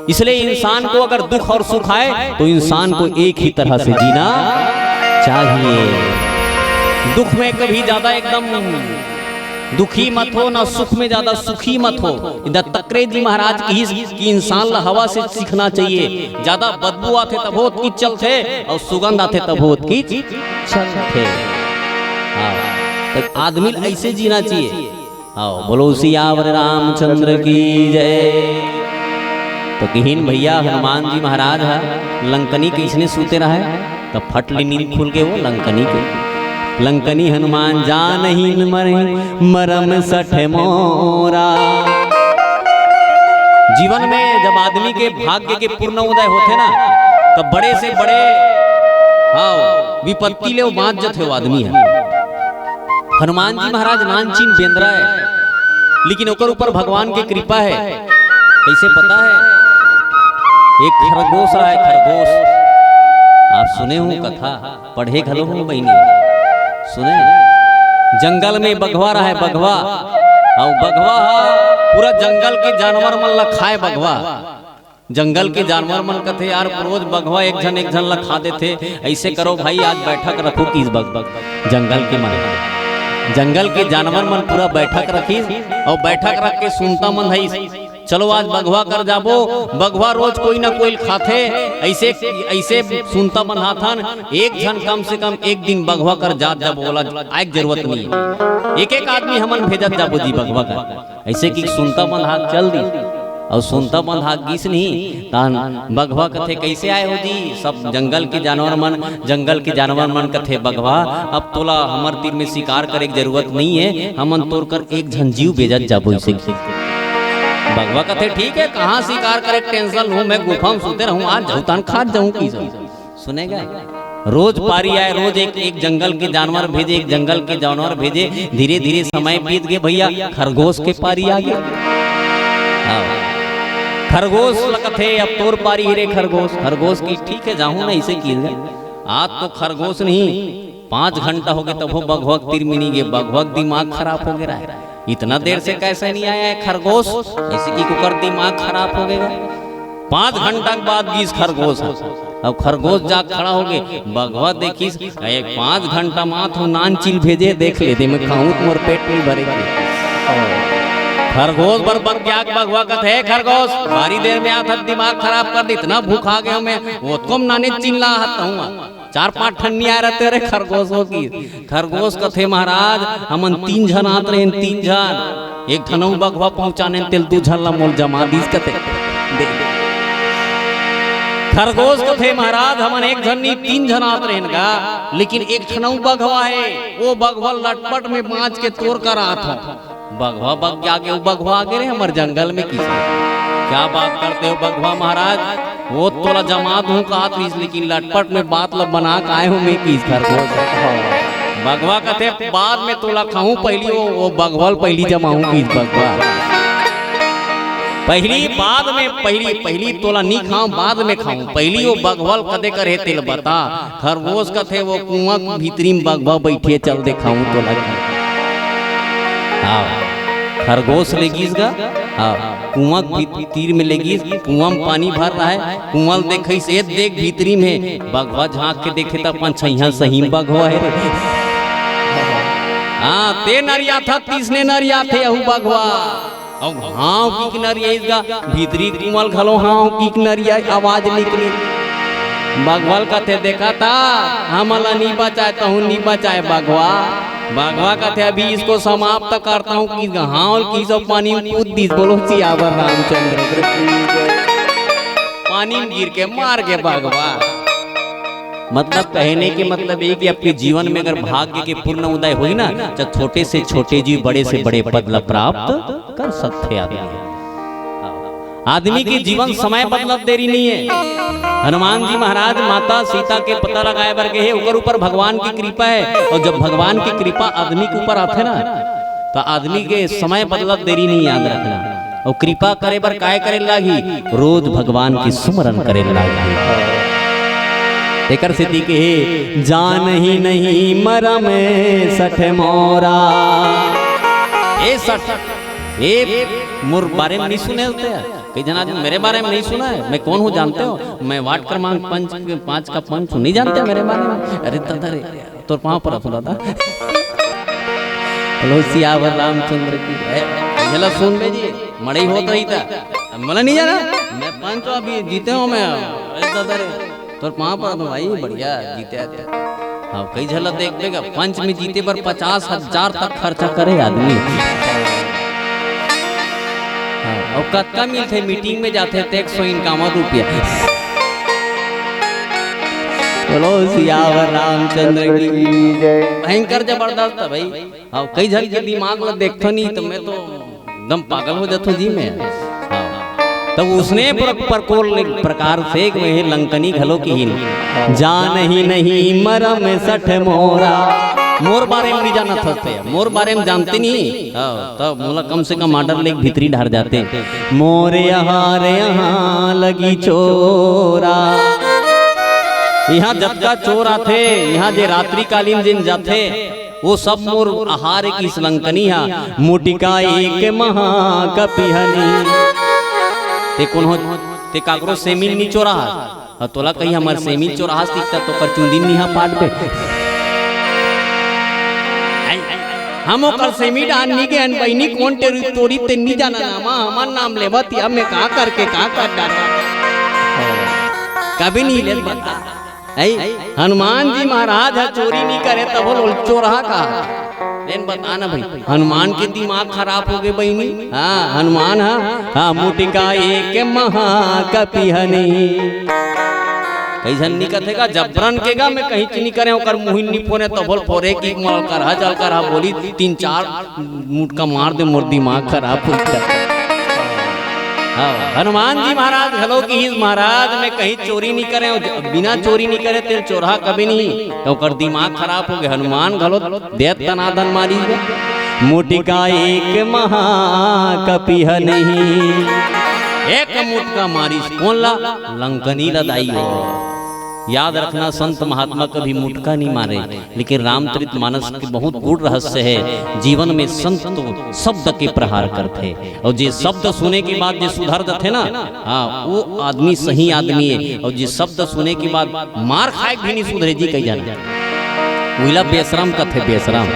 इसलिए इंसान को अगर दुख और सुख आए तो इंसान को एक ही तरह से जीना चाहिए। दुख में कभी ज्यादा एकदम दुखी मत हो, ना सुख में ज्यादा सुखी मत हो। दत्तात्रेय जी महाराज की कि इंसान ला हवा से सीखना चाहिए। ज्यादा बदबू आथे तभो ओतकी चलथे और सुगंध आथे तभो ओतकी चलथे। हाँ, तो आदमी ला ऐसे जीना चाहिए। आओ बोलो सियावर रामचंद्र की जय। तो किहिन भैया हनुमान जी महाराज हा लंकनी कइसने सूते रहय, त फट ले नींद खुल के वो लंकनी के। लंकनी हनुमान जानहिन मरे मरम सठ मोरा। जीवन में जब आदमी के भाग्य के पूर्ण उदय होथे ना, तब बड़े से बड़े, हाँ, विपत्ति ले वो बांच जथे वो आदमी ह। हनुमान जी महाराज नानचिन बेंदरा है, लेकिन ओकर ऊपर भगवान के कृपा है। कैसे पता है? एक खरगोश रहा है, खरगोश। आप सुने हो कथा, पढ़े घलो हो बहिनी, सुने? जंगल में बघवा रहा है, बघवा। और बघवा हा पूरा जंगल के जानवर मन ला खाए बघवा। जंगल के जानवर मन कथे, "यार, रोज बघवा एक झन, एक झन ला खा देथे, ऐसे करो भाई, आज बैठक रखो।" किस बघ, बघ, जंगल के मन, जंगल के जानवर मन पूरा बैठक रखिस और बैठक रख के सुनता मन धइस, "चलो, आज बघवा कर जाबो, बघवा रोज कोई ना कोई खाथे।" ऐसे, ऐसे सुनता मन हाथन, "एक झन कम से कम एक दिन बघवा कर जात जाबो, ओला आए के जरूरत नहीं है, एक एक आदमी हमन भेजत जाबो जी बघवा कर।" ऐसे कि सुनता बंधाक चल दी। और सुनता बंधाक गिस नहीं, तहन बघवा कथे, "कैसे आए हो जी?" सब जंगल के जानवर मन, जंगल के जानवर मन कथे, "बघवा, अब तोला हमर तीर में शिकार करे के जरूरत नहीं है, हमन तोर कर एक झन जीव भेजत जाबो।" इसे बघवा कथे, "ठीक है, कहाँ शिकार करे के टेंशन लूँ, मैं गुफा में सुते रहूँ, आज जाऊँ तहन खात जाऊँ की जाऊँ।" सुनेगा? रोज पारी आए, रोज एक, एक जंगल के जानवर भेजे, एक जंगल के जानवर भेजे। धीरे-धीरे समय बीत गे भैया, खरगोश के पारी आ गे। हाँ। खरगोश ल कथे, "अब तोर पारी हे रे खरगोश।" खरगोश कि, "ठीक है, जाहूँ ना, इसे की गा।" आज तो खरगोश नहीं, पाँच घंटा हो गे, तभो बघवा के तीर में नहीं गे, बघवा के दिमाग खराब हो गे रहा है। इतना देर से कैसे नहीं आया है खरगोश? ऐसे कि ओकर दिमाग खराब हो गया। पाँच घंटा के बाद गिस खरगोश ह। अब खरगोश जाग खड़ा हो गे, बघवा देखिस, "ए, पाँच घंटा मात हो नानचिन भेजे, देख ले दे, मैं खाऊं तो मोर पेट नहीं भरे के।" खरगोश बर बक गया, बघवा कथे, "खरगोश, भारी देर में आत हस, दिमाग खराब कर दे, इतना भूखा गया मैं, वो तो कम नानचिन ला हत हूँ।" चार पांच ठन नइ आए रहते रे खरगोश हो कि। खरगोश कथे, "महाराज, हमन तीन झन आत रहेन, तीन झन। एक ठन अउ बघवा पहुंचानेन, तेला दू झन ला मोला जमा दिस," कथे। दे। खरगोश कथे, "महाराज, हमन एक झन नहीं, तीन झन आत रहेन गा, लेकिन एक ठन अउ बघवा हे, वो बघवा लटपट में बांच के तोर कर आत हंव।" बघवा बक गया, आगे वो बघवा आगे रे हमर जंगल में किसे। क्या बात करते हो बघवा महाराज, वो तोला जमा दूं कहत रहिस, लेकिन लटपट में बात ला बना के आए हूं मैं किस खरगोश। बघवा कथे, "बाद में तोला खाऊं, पहिली वो, वो बघवा ल पहिली जमाऊं किस बघवा। पहिली बाद में, पहिली, पहिली तोला नी खाऊं, बाद में खाऊं, पहिली वो बघवा ल कदे करे तेला बता।" खरगोश कथे, "वो कुआं के भीतरी में बघवा बइठे, चल देखाऊं तोला।" हाँ, खरगोश ले गिस गा, हाँ, कुआं के भीत-, तीर में ले गिस, कुआं में पानी भर रहा है, कुआं ल देखइस, "ए देख भीतरी में।" बघवा झांक के देखे त अपन छइहां सही में बघवा हे रे। हाँ, ते नरियाथस, तइसने नरियाथे अहू बघवा। अउ हांव किक नरियाइस गा, भीतरी कुआं ल घलो हांव किक नरिया आवाज निकली। बघवा ल कथे, "देखा त, हमन ला नी बचाए, तहूं नी बचाए बघवा।" बघवा कथे, "अभी इसको समाप्त करता हूं," किस गा, हांव ल किस अउ पानी में कूद दिस। बोलो सियावर रामचंद्र। पानी में गिर के मर गे बघवा। मतलब कहने के मतलब ये कि आपके जीवन में अगर भाग्य के पूर्ण उदय होही ना, तो छोटे से छोटे जीव बड़े से बड़े पद ला प्राप्त कर सकथे आदमी। आदमी के जीवन समय बदलत देरी नहीं है। हनुमान जी महाराज माता सीता के पता लगाए बर गए हे, ओकर ऊपर भगवान की कृपा है। और जब भगवान की कृपा आदमी के ऊपर आथे ना, तो आदमी के समय बदलत देरी नहीं, याद रखना। और कृपा करे बर काय करे लागी? रोज भगवान की सुमरन करे लागी। एकर सेती के हे, जान ही नहीं मरम सठ मोरा। ए सठ, ए मोर बारे में नहीं सुने होते हैं? कई जना आदमी मेरे बारे में नहीं सुना है। मैं कौन हूँ जानते हो? मैं वार्ड क्रमांक पंच, पाँच का पंच हूँ, नहीं जानते मेरे बारे में? अरे दादा रे, तोर पाँव परत हूँ दादा। बोलो सियावर रामचंद्र की जय। चलो सुन बे जी, मड़ई होत रही था। अब मला नहीं जाना, मैं पंच हूँ, अभी जीते हूँ मैं। अरे दादा रे, तोर पाँव परत हूँ भाई, बढ़िया जीते आते। हाँ, कई झला देख देगा, पंच में जीते बर पचास हजार तक खर्चा करे आदमी। हाँ, और कतका मिलथे, मीटिंग में जाथे त एक सौ इक्यावन रुपया। बोलो सियावर रामचंद्र की जय। भयंकर जबरदस्त है भाई। हाँ, कई झन के दिमाग ला देखथो नहीं तो मैं तो एकदम पागल हो जाथो जी मैं। हाँ। तब उसने प्र-, प्रकोल प्रकार से वह लंकनी घलो किहिन, जान ही नहीं मरम सठ मोरा। मोर बारे में नहीं जानत हस ते, मोर बारे में जानते नहीं। हाँ, तब मोला कम से कम आर्डर ले भीतरी ढार जाते। मोर यहाँ रे यहाँ लगी चोरा। यहाँ जतका चोर आथे, यहाँ जे रात्रिकालीन जिन जाथे, वो सब मोर आहार की इस लंकनी हा, मुटिका एक महाकपिहनी। ते कोनो, ते काकरो सेमिल नी चोराहस? अउ तोला कही हमर सेमिल चोराहस दिखता तो ओकर चुंदी नी हा पाट बे। हम ओकर सेमिल आन नी के अन बहिनी कोन टेरी तोरी ते नी जाना नामा, हमर नाम लेवत या मैं का करके का कर डारा। कभी नी ले बता। ऐ, हनुमान जी महाराज ह चोरी नी करे, तब बोल चोरहा का। लेन बता ना भाई, हनुमान के दिमाग खराब हो गए बहिनी। हाँ, हनुमान ह, हाँ, मुटिका एक महाकपिहनी। कई झन नी कथे का, जबरन के गा, मैं कहीं नी करे, ओकर मुहिन नी फोरे, तब बोल फोरे की मल करहा, चल करहा बोली, तीन चार मुटका मार दे, मोर दिमाग खराब हो गया। हाँ, हनुमान जी महाराज घलो किहिस, महाराज मैं कहीं चोरी नी करे, बिना चोरी नी करे तेल चोरहा कभी नी, तो ओकर दिमाग खराब हो गया। हनुमान घलो देत तनादन मारी गया। मुटिका एक महाकपिहनी, एक मुटका मारिस कोन ला? लंकनी ला दाई हो। याद रखना, संत महात्मा कभी मुटका नहीं मारे, लेकिन रामचरित मानस के बहुत गूढ़ रहस्य है। जीवन में संत तो शब्द के प्रहार करथे, और जे शब्द सुने के बाद जे सुधर जथे ना, हाँ, वो आदमी सही आदमी है। और जे शब्द सुने के बाद मार खाए भी नहीं सुधरे जी, कही जाने उहिला बेशरम कथे, बेशरम।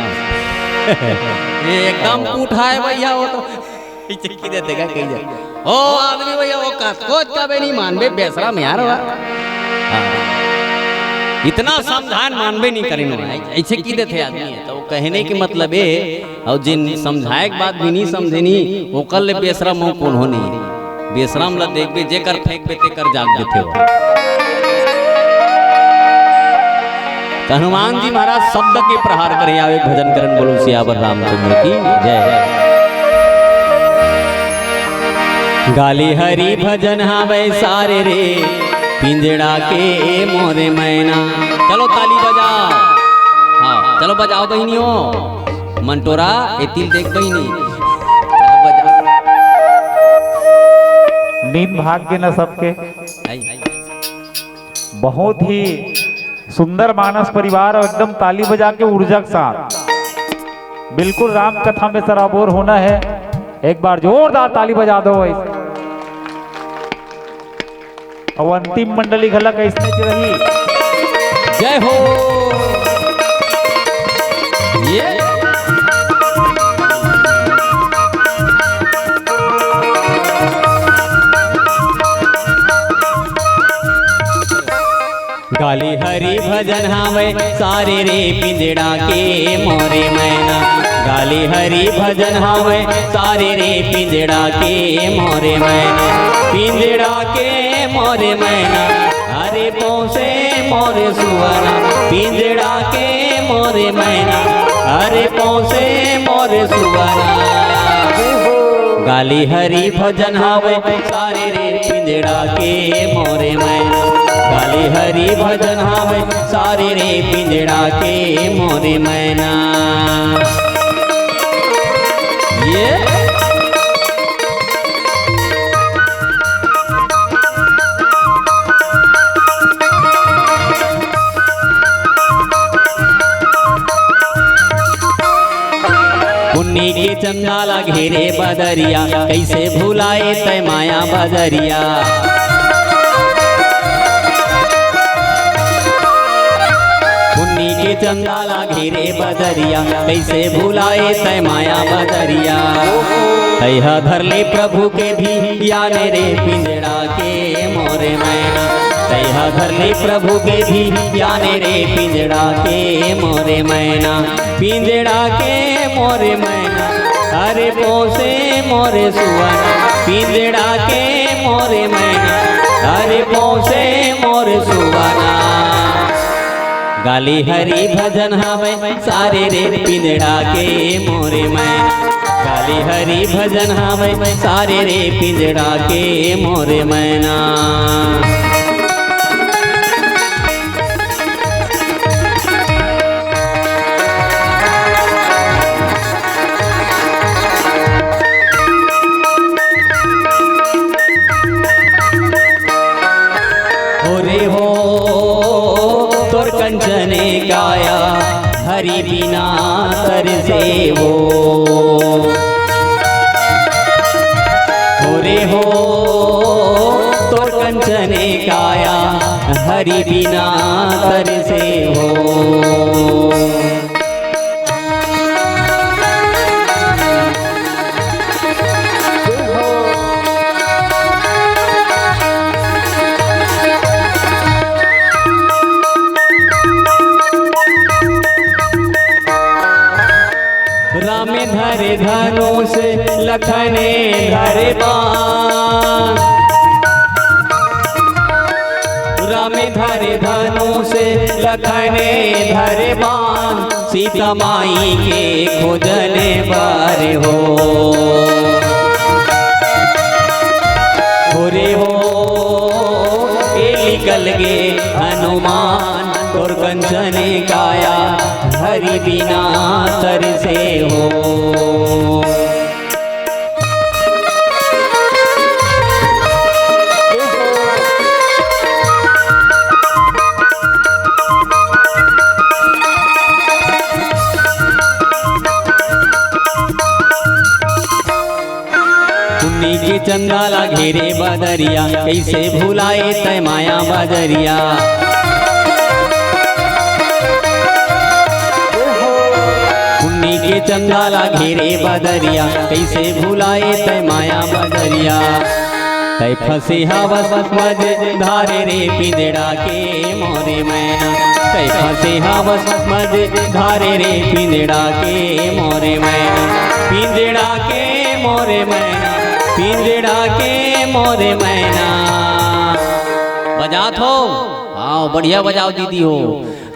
ये एकदम उठाए भैया, वो तो पीछे की देते का कही जाए। ओ आदमी भैया, वो कतको कबे नहीं मानबे, बेशरम यार वा। हाँ। इतना समझान मानबे नहीं करिन, ऐसे की देते आदमी है। तो कहने के मतलब ये, और जिन समझाए के बाद भी नहीं समझे नहीं, ओकर ले बेशरम हो कोन हो नहीं। बेशरम ला देखबे, जेकर फेंकबे तेकर जाग देथे हो। तो हनुमान जी महाराज शब्द के प्रहार करे आवे, भजन करन बोलो सियावर रामचंद्र की जय। गाली हरि भजन हावै सारे रे, पिंजड़ा के मोरे मैना। चलो ताली बजाओ। हाँ, चलो बजाओ बहिनियों। मंटोरा, ए तिल देख बहिनी। चलो बजाओ। नींद भाग के न सबके। आई। बहुत ही सुंदर मानस परिवार और एकदम ताली बजा के ऊर्जा के साथ। बिल्कुल राम कथा में सराबोर होना है। एक बार जोरदार ताली बजा दो भाई। अब अंतिम मंडली घला कैसने रही। जय हो। ये गाली हरि भजन हावै सारे रे, पिंजड़ा के मोरे मैना। गाली हरि भजन हावै सारे रे, पिंजड़ा के मोरे मैना। पिंजड़ा के मोरे मैना, अरे पोसे मोरे सुअरा। पिंजड़ा के मोरे मैना, अरे पोसे मोरे सुअरा। गाली हरी भजन हावय सारे रे पिंजड़ा के मोरे मैना। गाली हरी भजन हावय सारे रे पिंजड़ा के मोरे मैना। ये पुन्नी के चंदा ला घेरे बदरिया, कइसे भुलाए तै माया बजरिया। पुन्नी के चंदा ला घेरे बदरिया, कइसे भुलाए तै माया बजरिया। तैहा धर ले प्रभु के धियान रे पिंजड़ा के मोरे मैना। तैहा धर ले प्रभु के धियान रे पिंजड़ा के मोरे मैना। पिंजड़ा के मोरे मैना, अरे पोसे मोरे सुअना। पिंजड़ा के मोरे मैना, अरे पोसे मोरे सुअना। गाली हरी भजन हावय सारे रे पिंजड़ा के मोरे मैना। गाली हरी भजन हावय सारे रे पिंजड़ा के मोरे मैना। हो रे हो, तोर कंचने काया हरी बिना तरसे हो। हो रे हो, तोर कंचने काया हरी बिना तरसे हो। रामे धरे धनुष, लखने धरे बाण। रामे धरे धनुष, लखने धरे बाण। सीता माई के खोजने बर हो। हो रे हो, ए निकल गे हनुमान, तोर कंचने काया हरी बिना तरसे हो। पुन्नी के चंदा ला घेरे बदरिया, कइसे भुलाए तै माया बजरिया। पुन्नी के चंदा ला घेरे बदरिया, कइसे भुलाए तै माया बजरिया। तै फंसे हवस मझ धारे रे पिंजड़ा के मोरे मैना। तै फंसे हवस मझ धारे रे पिंजड़ा के मोरे मैना। पिंजड़ा के मोरे मैना, पिंजड़ा के मोरे मैना। बजात हो? आओ, बढ़िया बजाओ दीदी हो।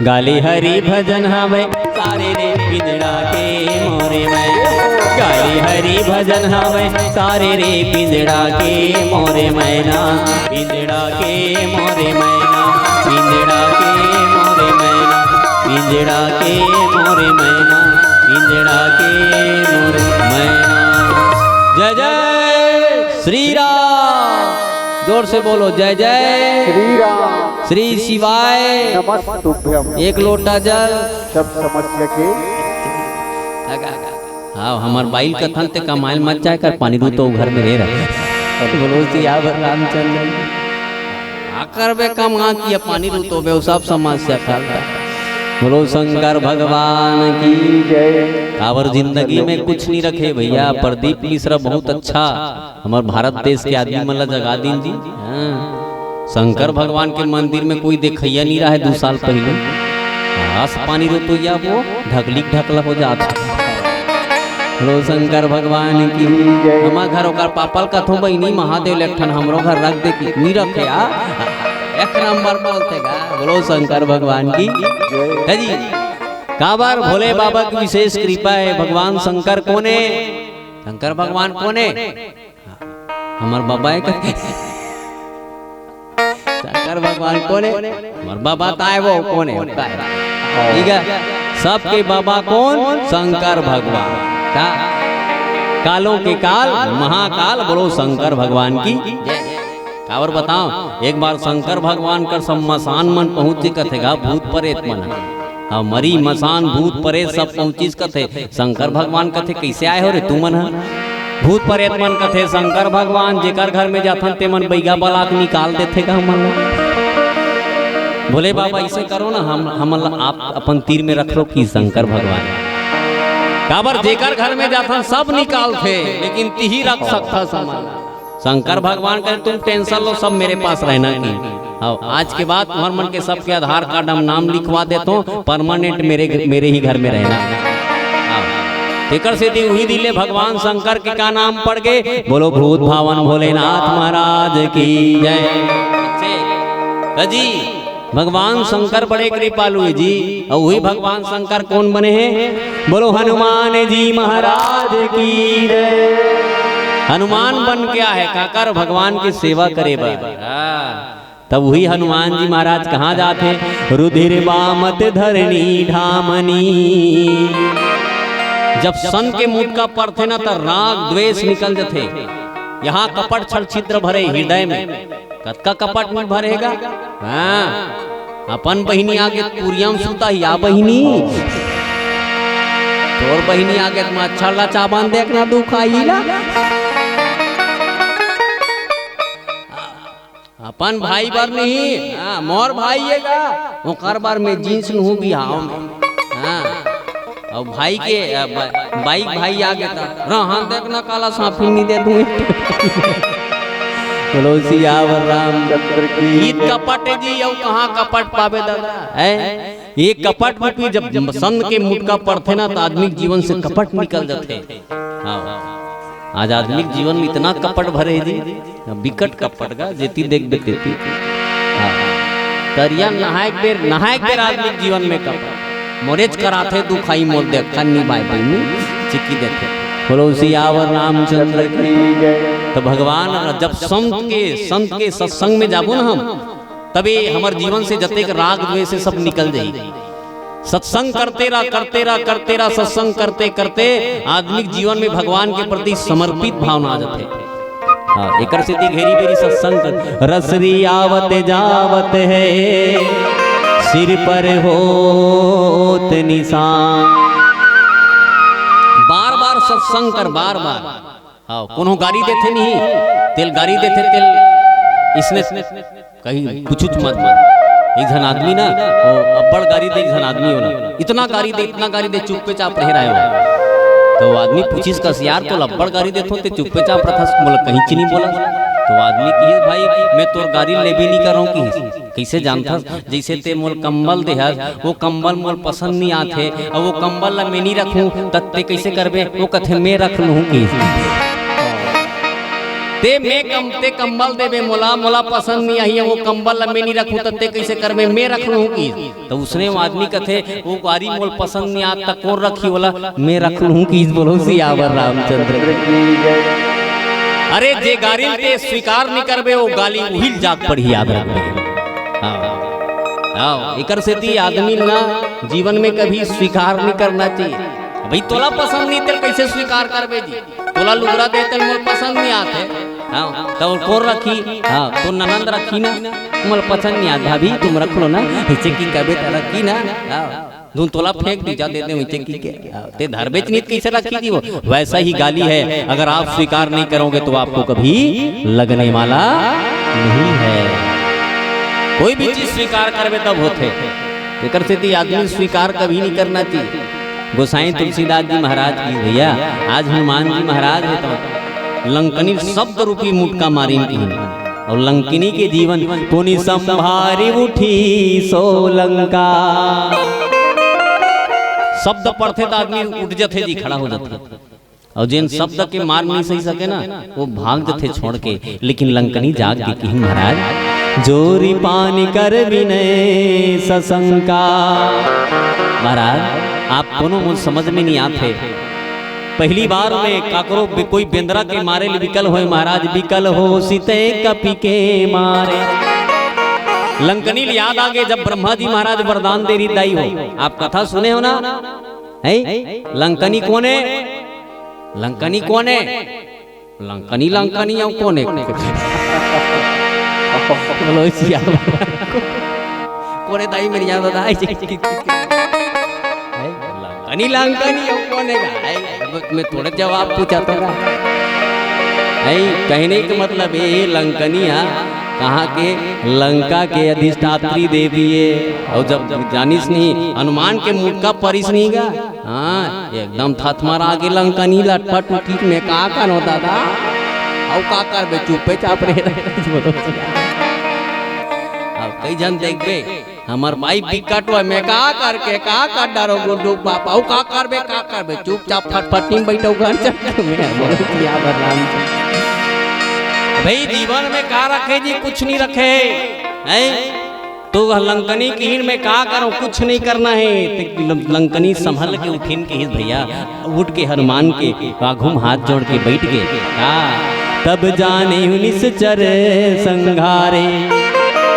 गाली हरी भजन हावय सारे रे पिंजड़ा के मोरे मैना। गाली हरी भजन हावय सारे रे पिंजड़ा के मोरे मैना। पिंजड़ा के मोरे मैना, पिंजड़ा के मोरे मैना, पिंजड़ा के मोरे मैना, पिंजड़ा के मोरे मैना। जय जय श्री राम। जोर से बोलो, जय जय श्री राम। श्री शिवाय। नमस्तुभ्यम। एक लोटा जल। सब समस्या के। हाँ, हमर बाइल कथन ते कमाइल मत जाए कर, पानी रू तो घर में रह रहा। बोलो सियावर रामचंद्र। का करबे कमा किया पानी रू तो बे, सब समस्या खा। बोलो शंकर भगवान की जय। काबर जिंदगी में कुछ नहीं रखे भैया। प्रदीप मिश्रा बहुत अच्छा हमर भारत देश के आदमी मन ला जगा दीन जी। हाँ। शंकर भगवान के मंदिर में कोई देखइया नहीं रहा है दू साल पहले। आस पानी रो तो या वो ढकली ढकला हो जात। बोलो शंकर भगवान की जय। हमार घर ओकर पापल कथो बहिनी महादेव ले एक ठन हमरो घर रख दे कि नहीं रखे आ। एक नंबर बोलते गा। बोलो शंकर भगवान की जय। है जी। काबर भोले बाबा की विशेष कृपा है। भगवान शंकर कोने शंकर भगवान कोन हे? हमर बाबा हे कथे। शंकर भगवान कोन हे? हमर बाबा त आय, वो कोन हे? ठीक हे, सबके बाबा कोन? शंकर भगवान। का? कालों के काल महाकाल, बोलो शंकर भगवान की जय। काबर बताओ, एक बार शंकर भगवान कर सब मसान मन पहुँचे कथे गा, भूत परेत मन। हाँ, मरी मसान भूत परेत सब पहुँचिस कथे। शंकर भगवान कथे, "कइसे आय हो रे तुमन ह?" भूत परेत मन कथे, "शंकर भगवान, जेकर घर में जाथन, तेमन बइगा बलाक निकाल देथे गा हमन ला।" बोले, "बाबा, अइसे करो ना, हम, हमन ला आप अपन तीर में रख लो कि शंकर भगवान।" काबर जेकर घर में जाथन, सब निकालथे, लेकिन तिही रख सकथस हमन ला। शंकर भगवान कहे, "तुम टेंशन लो, सब मेरे पास रहना।" कि हाँ, आज के बाद तुम्हर मन के सबके आधार कार्ड हम नाम लिखवा देथों, परमानेंट मेरे, मेरे ही घर में रहना। हाँ। तेकर सेती उही दिन ले भगवान शंकर के का नाम पड़ गे? बोलो भूत भावन भोलेनाथ महाराज की जय। जी, भगवान शंकर बड़े कृपालु हे जी। अउ उही भगवान शंकर कोन बने हे? बोलो हनुमान जी महाराज की जय। हनुमान बन के आय हे, काकर? भगवान की सेवा करे बर। हाँ। तब उही हनुमान जी महाराज कहाँ जाथे? रुधिर बामत धरणी ढामनी। जब सन के मुटका पड़थे ना, त राग द्वेष निकल जथे। यहाँ कपट छल छिद्र भरे हृदय में। कतका कपट में भरे गा? हाँ। अपन बहिनी आगे पुरिया में सुता ही, या बहिनी? तोर बहिनी आगे त मच्छर ला चाबन देखना दुखाही ला। अपन भाई बर नहीं, हाँ, मोर भाई हे गा, ओकर बर में जींस लूहूँ बिहाव में। हाँ, अउ भाई के, अ, ब-, बाइक भाई आगे त, रहन देखना काला साफिन नहीं दे दूँ। बोलो सियावर रामचंद्र की। इत कपट जी, अउ कहाँ कपट पाबे दादा? हैं? ये कपट रूपी जब सन के मुटका पड़थे ना, त आदमी के जीवन से कपट निकल जाथे। हाँ। आज आदमी के जीवन में इतना कपट भरे हे जी, बिकट कपट गा, जेती देखबे तेती। हाँ। तरिया नहाय के बेर, नहाय के बेर आदमी के जीवन में कपट। मोरेच कराथे दुखाई मोर देखा नी बाय बहिनी, चिक्की देथे। बोलो सियावर रामचंद्र की जय। त भगवान जब संत के, संत के सत्संग में जाबो ना हम, तबे हमर जीवन से जतेक राग द्वेष हे सब निकल जाही। सत्संग करते रह, करते रह, करते रह, सत्संग करते करते आदमी के जीवन में भगवान के प्रति समर्पित भावना आ जाथे। हाँ, एकर सेती घेरी बेरी सत्संग कर, रसरी आवत जावत है, सिर पर होत निशान। बार बार सत्संग कर, बार बार। हाँ, कोनो गारी देथे नहीं, तेला गारी देथे, तेला इसने कहीं कुछ मत बोल। एक झन आदमी ना, वो अब्बड़ गारी दे, एक झन आदमी ओला, इतना गारी दे, इतना गारी दे, चुप्पे चाप रहे रहे हो। तो वो आदमी पूछिस कस, "यार, तोला अब्बड़ गारी देथों, ते चुप्पे चाप रथस, मोला कहीं च नहीं बोला।" तो वो आदमी कहिस, "भाई, मैं तोर गारी लेबे नहीं करंव," कहिस। "कइसे जानथस?" जइसे ते मोल कंबल देहस, वो कंबल मोल पसंद नहीं आथे, अउ वो कंबल ला मैं नहीं रखूं, त ते कइसे करबे? वो कथे, "मैं रख लूं," कहिस। ते मैं कम, ते कंबल देबे मोला, मोला पसंद नहीं आही, वो कंबल ला मैं नहीं रखूं, त ते कइसे करबे? मैं रख लूं, कहिस। त उसने वो आदमी कथे, "वो गारी मोल पसंद नहीं आत, त कोन रखी ओला?" "मैं रख लूं," कहिस। बोलो सियावर रामचंद्र। अरे, जे गारी ते स्वीकार नहीं करबे, वो गारी उहिल जाके पड़ही, याद रखबे। हाँ। हाँ, एकर सेती आदमी ना जीवन में कभी स्वीकार नहीं करना चाहिए। भाई, तोला पसंद नहीं, तेला कइसे स्वीकार करबे जी? तोला लुगरा दे, तेला मोला पसंद नहीं आथे। हाँ, त कोन रखी? हाँ, तोर ननंद रखी ना, मोला पसंद नहीं आत, भाभी, तुम रख लो ना, हिचे की कबे त रखी ना। हाँ, धुन तोला फेंक दी, जा दे दे, हिचे की के। हाँ, ते धरबेच नहीं, कइसे रखी जी वो? वैसा ही गारी है, अगर आप स्वीकार नहीं करोगे तो आपको कभी लगने वाला नहीं है। कोई भी चीज स्वीकार करबे तब होथे। एकर सेती आदमी स्वीकार कभी नहीं करना चाहिए। गोसाई तुलसीदास जी महाराज की, भैया, आज हनुमान जी महाराज हे तो लंकनी शब्द रूपी मुटका मारिन की, अउ लंकिनी के जीवन पुनि संभारि उठी सो लंका। शब्द पढ़थे त आदमी उठ जथे जी, खड़ा हो जथे। अउ जेन शब्द के मार नहीं सही सके ना, वो भाग जथे छोड़ के। लेकिन लंकनी जाग के किहिन, "महाराज, जोरि पानि कर विनय सशंका।" महाराज, आप कोनो मोर समझ में नहीं आथे। पहली बार में काकरो बे-, कोई बेंदरा के मारे ले विकल होय महाराज, विकल हो सीते कपि के मारे। लंकनी ल याद आगे, जब ब्रह्मा जी महाराज वरदान दे रही दाई हो, आप कथा सुने हो ना? है लंकनी कोने? लंकनी कोने? लंकनी, लंकनी अउ कोने? बोलो सिया। कोने दाई मेरी जान दादा? है लंकनी, लंकनी अउ कोने का? है, मैं थोड़ा जवाब पूछा था। है, कहने का मतलब ये लंकनी हा कहाँ के? लंका के अधिष्ठात्री देवी है। अउ जब जानिस नहीं, हनुमान के मुटका परिस नहीं गा। हाँ, एकदम थथमरा गे लंकनी, लटपट उठी, मैं का करो दादा? अउ का करबे, चुप्पे चाप रहे। बोलो। अब कई झन देखबे, हमर माई बिकट होय, मैं का करके, का कर डारो गुड्डू पापा, अउ का करबे, का करबे, चुपचाप फटफटी में बैठो घर चल। मैं बोलो सिया बर राम। भाई, जीवन में का रखे जी? कुछ नहीं रखे, हैं? तो वह लंकनी किहिन, मैं का करूं, कुछ नहीं करना है। ते लंकनी संभल के उठिन किहिस भैया, उठ के हनुमान के आघू म हाथ जोड़ के बैठ गए। का? तब जाने निश्चर संघारे,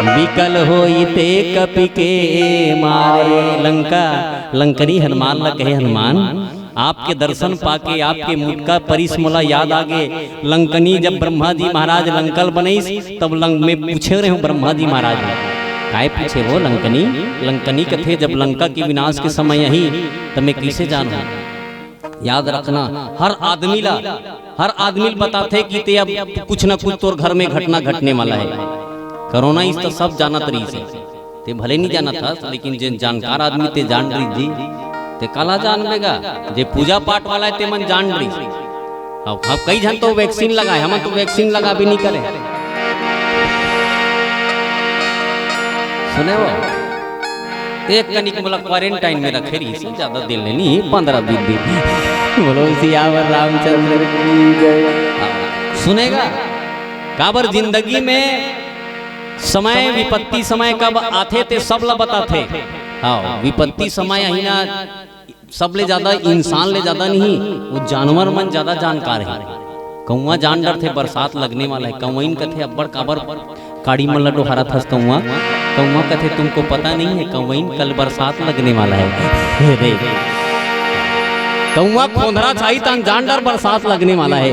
विकल होई ते कपि के मारे। लंका, लंकनी हनुमान ला कहे, हनुमान, आपके दर्शन पाके, आपके मुटका परिस मोला याद आगे। लंकनी जब ब्रह्मा जी महाराज लंकल बनइस, तब लंक में पूछे रहे हूँ ब्रह्मा जी महाराज, काय पूछे हो लंकनी? लंकनी कथे, जब लंका के विनाश के समय आही, तब मैं कैसे जानहूँ? याद रखना, हर आदमी ला, हर आदमी ला बताथे कि ते अब कुछ ना कुछ तोर घर में घटना घटने वाला है। कोरोना इस तो सब जानत रहिस हे। ते भले नहीं जानत हस, लेकिन जेन जानकार आदमी ते जान रही जी, ते काला जानबे गा, जे पूजा पाठ वाला है, ते मन जान रही। अब, अब कई झन तो वैक्सीन लगाए, हमन तो वैक्सीन लगा भी नहीं करे। सुने हो, एक कनिक मोला क्वारंटाइन में रखे रही, ज्यादा दिन ले नहीं, पंद्रह बीस दिन। बोलो सियावर रामचंद्र की जय। सुनेगा, काबर जिंदगी में समय, विपत्ति समय कब आथे, ते सब ला बताथे। हाँ, विपत्ति समय आही ना, सबले ज्यादा, इंसान ले ज्यादा नहीं, वो जानवर मन ज्यादा जानकार है। कौआ जान डरथे, बरसात लगने वाला है। कौआइन कथे, "अब्बड़ काबर काड़ी मन ल डोहारत हस कौआ?" कौआ कथे, "तुमको पता नहीं है कौआइन, कल बरसात लगने वाला है।" रे, कौआ खोंधरा छाई तन जान डर, बरसात लगने वाला है।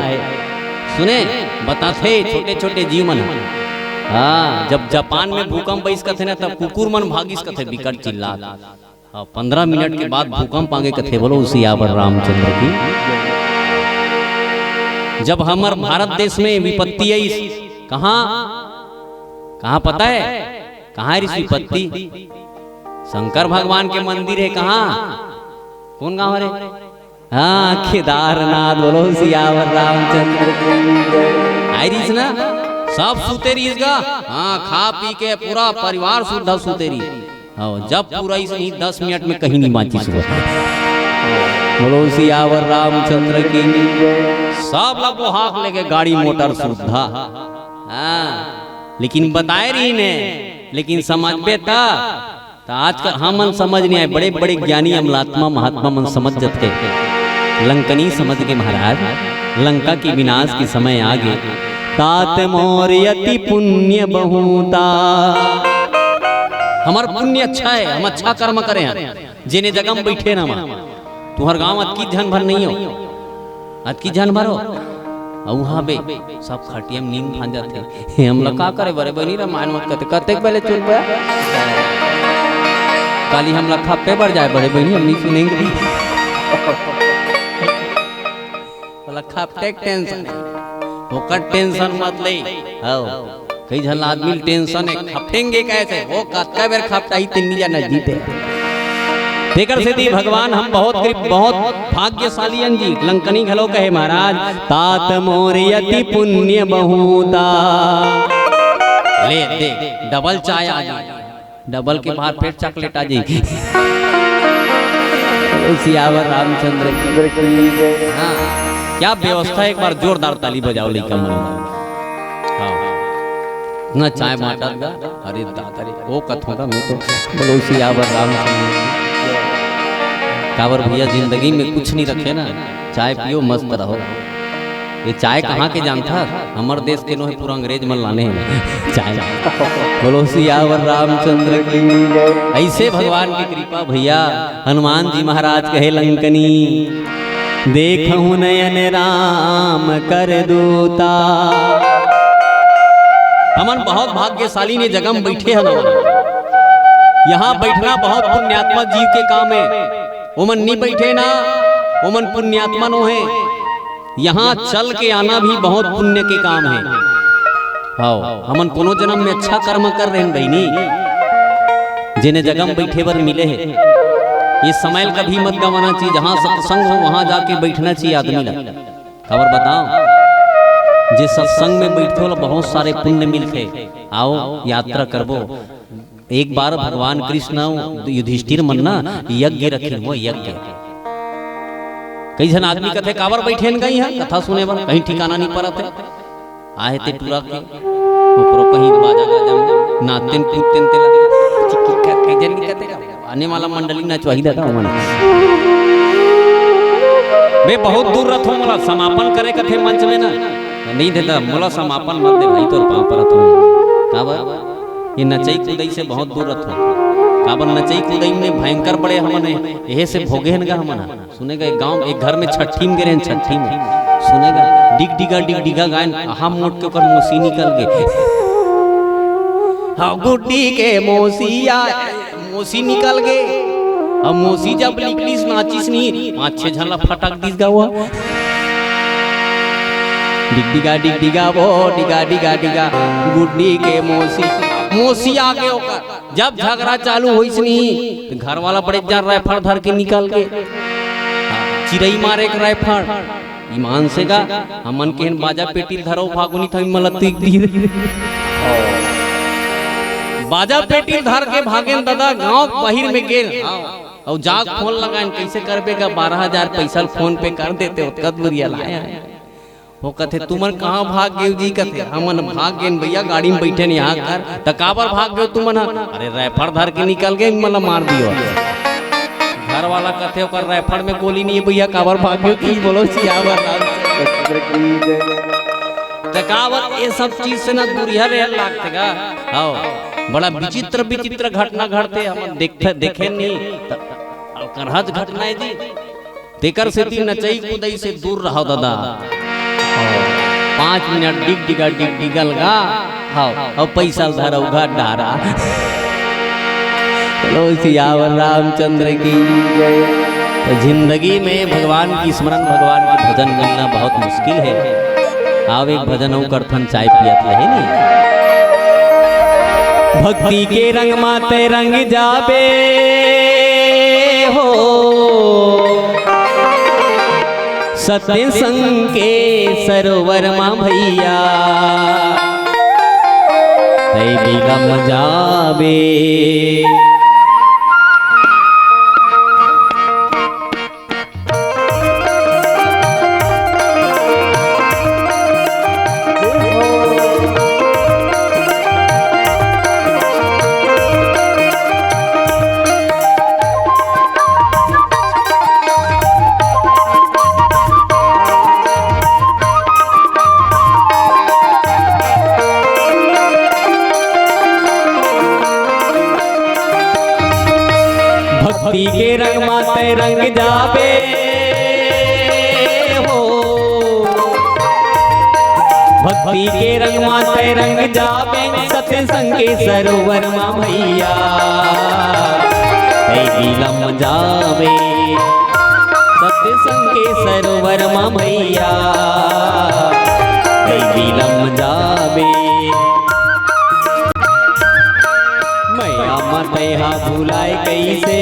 सुने, बताथे छोटे-छोटे जीव मन। हाँ, जब जापान में भूकंप आइस कथे ना, तब कुकुर मन भागिस कथे बिकट चिल्लात। हाँ, पंद्रह मिनट के बाद भूकंप आगे कथे, बोलो सियावर रामचंद्र की। जब हमर भारत देश में विपत्ति आइस, कहाँ, कहाँ पता है? कहाँ रिस विपत्ति? शंकर भगवान के मंदिर है कहाँ? कौन गांव रे? हाँ, केदारनाथ, बोलो सियावर रामचंद्र की जय। आय रिस ना, सब सुते रिस गा। हाँ, खा पी के पूरा परिवार सुद्धा सुते रिस। हाँ, जब पूरा इस नहीं दस मिनट में कहीं नहीं बांची सुबह। बोलो सियावर रामचंद्र की। सब ला बोहाक लेके गाड़ी मोटर सुद्धा। हाँ, लेकिन बताए रही ने, लेकिन समझबे ता, त आजकल हमन समझ नहीं आए, बड़े-बड़े ज्ञानी अमलात्मा महात्मा मन समझ जथे। लंकनी समझ के महाराज, लंका के विनाश के समय आगे। तात मोर अति पुण्य बहुता। हमर पुण्य अच्छा है, हम अच्छा कर्म करे हैं, जेने जगह में बैठे ना वहाँ। तुहर गांव अतकी झन भर नहीं हो, अतकी झन भर हो। अउ हाँ बे, सब खटिया में नींद भांजत हे। हे, हमला का करे बरे बनी रामायण मत कथे, कतेक बेले चुप बे? काली हमला खप्पे बर जाए बड़े बनी, हम नहीं सुनेंगे। बोला खपटे के टेंशन है, ओकर टेंशन मत ले। हाँ। कई झन आदमी ल टेंशन है, खपेंगे कैसे? वो कतका बेर खपटाही, तिन्नी जना जीते। तेकर सेती भगवान हम बहुत कृप-, बहुत भाग्यशाली अन जी, लंकनी घलो कहे महाराज, तात मोर अति पुण्य बहुता। ले दे, डबल चाय आ गई, डबल के बाहर फिर चॉकलेट आ जाएगी। सियावर रामचंद्र की। हाँ, क्या व्यवस्था, एक बार जोरदार ताली बजाओ लइका मन। हाँ। ना चाय बांटत गा, अरे दादा रे, वो कथों का मैं तो बोलो सियावर रामचंद्र की। काबर भैया, जिंदगी में कुछ नहीं रखे ना, चाय पियो, मस्त रहो। ये चाय कहाँ के जानथा? हमर देश के नोहे, पूरा अंग्रेज मन लाने हे चाय। बोलो सियावर रामचंद्र की। ऐसे भगवान की कृपा भैया। हनुमान जी महाराज कहे लंकनी, देखहु नयन राम कर दूता। हमन बहुत भाग्यशाली ने जगह में बैठे हन। यहाँ बैठना बहुत पुण्यात्मा जीव के काम है। ओमन नी बैठे ना, ओमन पुण्यात्मा नोहे। यहाँ चल के आना भी बहुत पुण्य के काम है। हव, हमन कोनो जन्म में अच्छा कर्म कर रहे हैं बहिनी, जेने जगह में बैठे बर मिले है। ये समय ल कभी मत गंवाना चाहिए, जहाँ सत्संग हो वहाँ जाके बैठना चाहिए आदमी ला। काबर बताओ, जे सत्संग में बैठे वाला बहुत सारे पुण्य मिलते। आओ यात्रा करबो। एक बार भगवान कृष्ण युधिष्ठिर मन ना यज्ञ रखिन हो, यज्ञ। कई झन आदमी कथे, "काबर बैठेन गई है कथा सुने बर, कहीं ठिकाना नहीं परत है।" आहे ते टूरा के, ओकरो कहीं बाजा गाजा में नाचतेन कूदतेन तेला। चिक्की का कई झन नहीं कथे का, आने वाला मंडली नचवाही दादा हमन। बे बहुत दूर रथो, मोला समापन करे कथे मंच में ना। नहीं देता, मोला समापन मत दे भाई, तोर पाँव परत हो। काबर? ये नचई कुदई से बहुत दूर रथो। काबर नचई कुदई में भयंकर बड़े हमन हे, एहे से भोगे हन गा हमन ह। सुने गा एक गाँव, एक घर में छट्ठी में गे रहेन, छट्ठी में। सुने गा, डिग डिगा, डिग डिगा गायन, आहा मोट के ओकर मोसी निकल गे। हाँ, गुड्डी के मोसी आय। मोसी निकल गे। अब मोसी जब निकलिस, नाचिस नहीं, पाँच छह झन ला फटक दिस गा वो। डिग डिगा, डिग डिगा, वो डिगा, डिगा, डिगा, गुड्डी के मोसी, मोसी आ गे ओकर। जब झगड़ा चालू होइस नहीं, तो घर वाला बड़े जान रायफल धर के निकल गे। चिरई मारे के रायफल। ईमान से गा, हमन के बाजा पेटी धरो, फागुनी था, मला तीक दी। बाजा पेटी धर के भागेन दादा, गांव बाहिर में गेन। अउ जाग फोन लगाएन, "कैसे करबे गा, बारह हजार पैसा फोन पे कर देते, ओतका दुरिया लाया।" वो कथे, "तुमन कहाँ भाग गेव जी?" कथे, "हमन भाग गेन भैया, गाड़ी में बैठेन यहाँ कर।" "त काबर भाग गेव तुमन ह?" "अरे, रायफल धर के निकल गे, मला मार दियो।" घर वाला कथे, "ओकर रायफल में गोली नहीं है भैया, काबर भाग गेव?" की बोलो, सियावर रामचंद्र की जय। त काबर ये सब चीज से ना दूरिया रहे लागथे गा। हव, बड़ा विचित्र विचित्र घटना घटथे, हमन देखथे, देखे नहीं। त ओकर हज घटना है जी। तेकर सेती नचई कुदई से दूर रहो दादा। पाँच मिनट डिग डिगा डिग डिगल गा। हव, अउ पैसा धरऊ घर डारा। बोलो सियावर रामचंद्र की जय। तो जिंदगी में भगवान की स्मरण, भगवान की भजन मिलना बहुत मुश्किल है। आव एक भजन अउ करथन, चाय पियत रहे नी। भक्ति के रंग मा तै रंग जाबे हो, सत्य संग के सरोवर मा भैया, तै बिलम जाबे। भक्ति के रंग मा तै रंग जाबे हो, भक्ति के रंग मा तै रंग जाबे, सत्य संग के सरोवर मा भैया, तै बिलम जाबे। सत्य संग के सरोवर मा भैया, तै बिलम जाबे। मया मा तै हा भुलाय कइसे,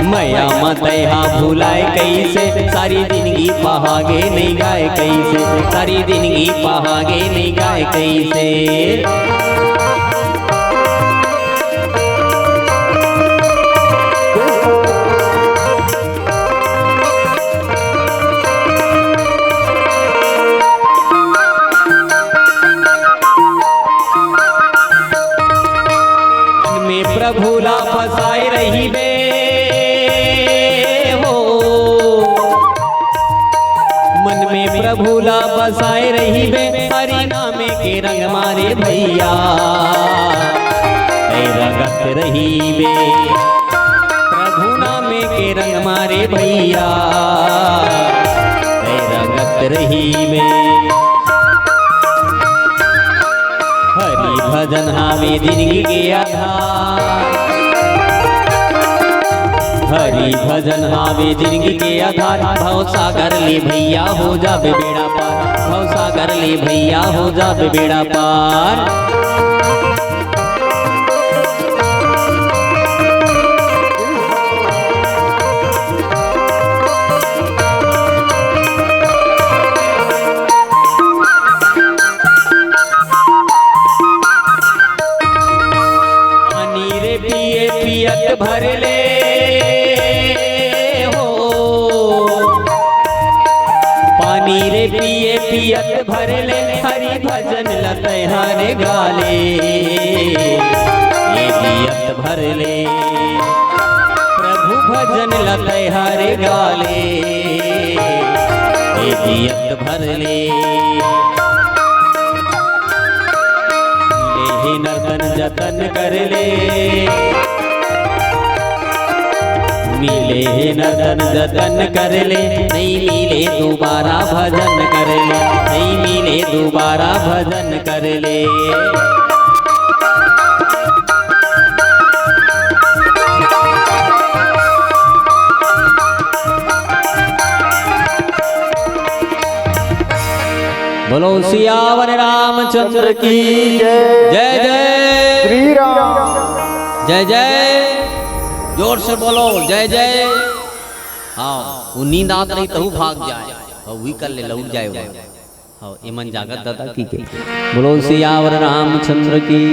मया मा तै हा भुलाय कइसे, सारी जिनगी पहागे नइ गाय कइसे, सारी जिनगी पहागे नइ गाय कइसे। प्रभु ला बसाए रहिबे हो, मन में प्रभु ला बसाए रहिबे। हरि नाम के रंग मारे भैया, तै रंगत रहिबे। प्रभु नाम के रंग मारे भैया, तै रंगत रहिबे। हरि भजन हावे जिनगी के आधार, हरि भजन हावे जिनगी के आधार। भव सागर ले भैया हो जाबे बेड़ा पार, भव सागर ले भैया हो जाबे बेड़ा पार। पानी रे पिए पियत भर ले हो, पानी रे पिए पियत भर ले, हरि भजन ल तैहार गाले। ये जियत भर ले, प्रभु भजन ल तैहार गाले। ये जियत भर ले, ले हे नर्तन जतन कर ले। मिले हे नर्तन जतन कर ले, नहीं मिले दोबारा भजन कर ले, नहीं मिले दोबारा भजन कर ले। बोलो सियावर रामचंद्र की जय। जय जय श्री राम। जय जय। जोर से बोलो जय जय। हाँ, वो नींद आत रही तहु भाग जाए और वही कर ले लौट जाए वो। हाँ, एमन जागत दादा की के। बोलो सियावर रामचंद्र की।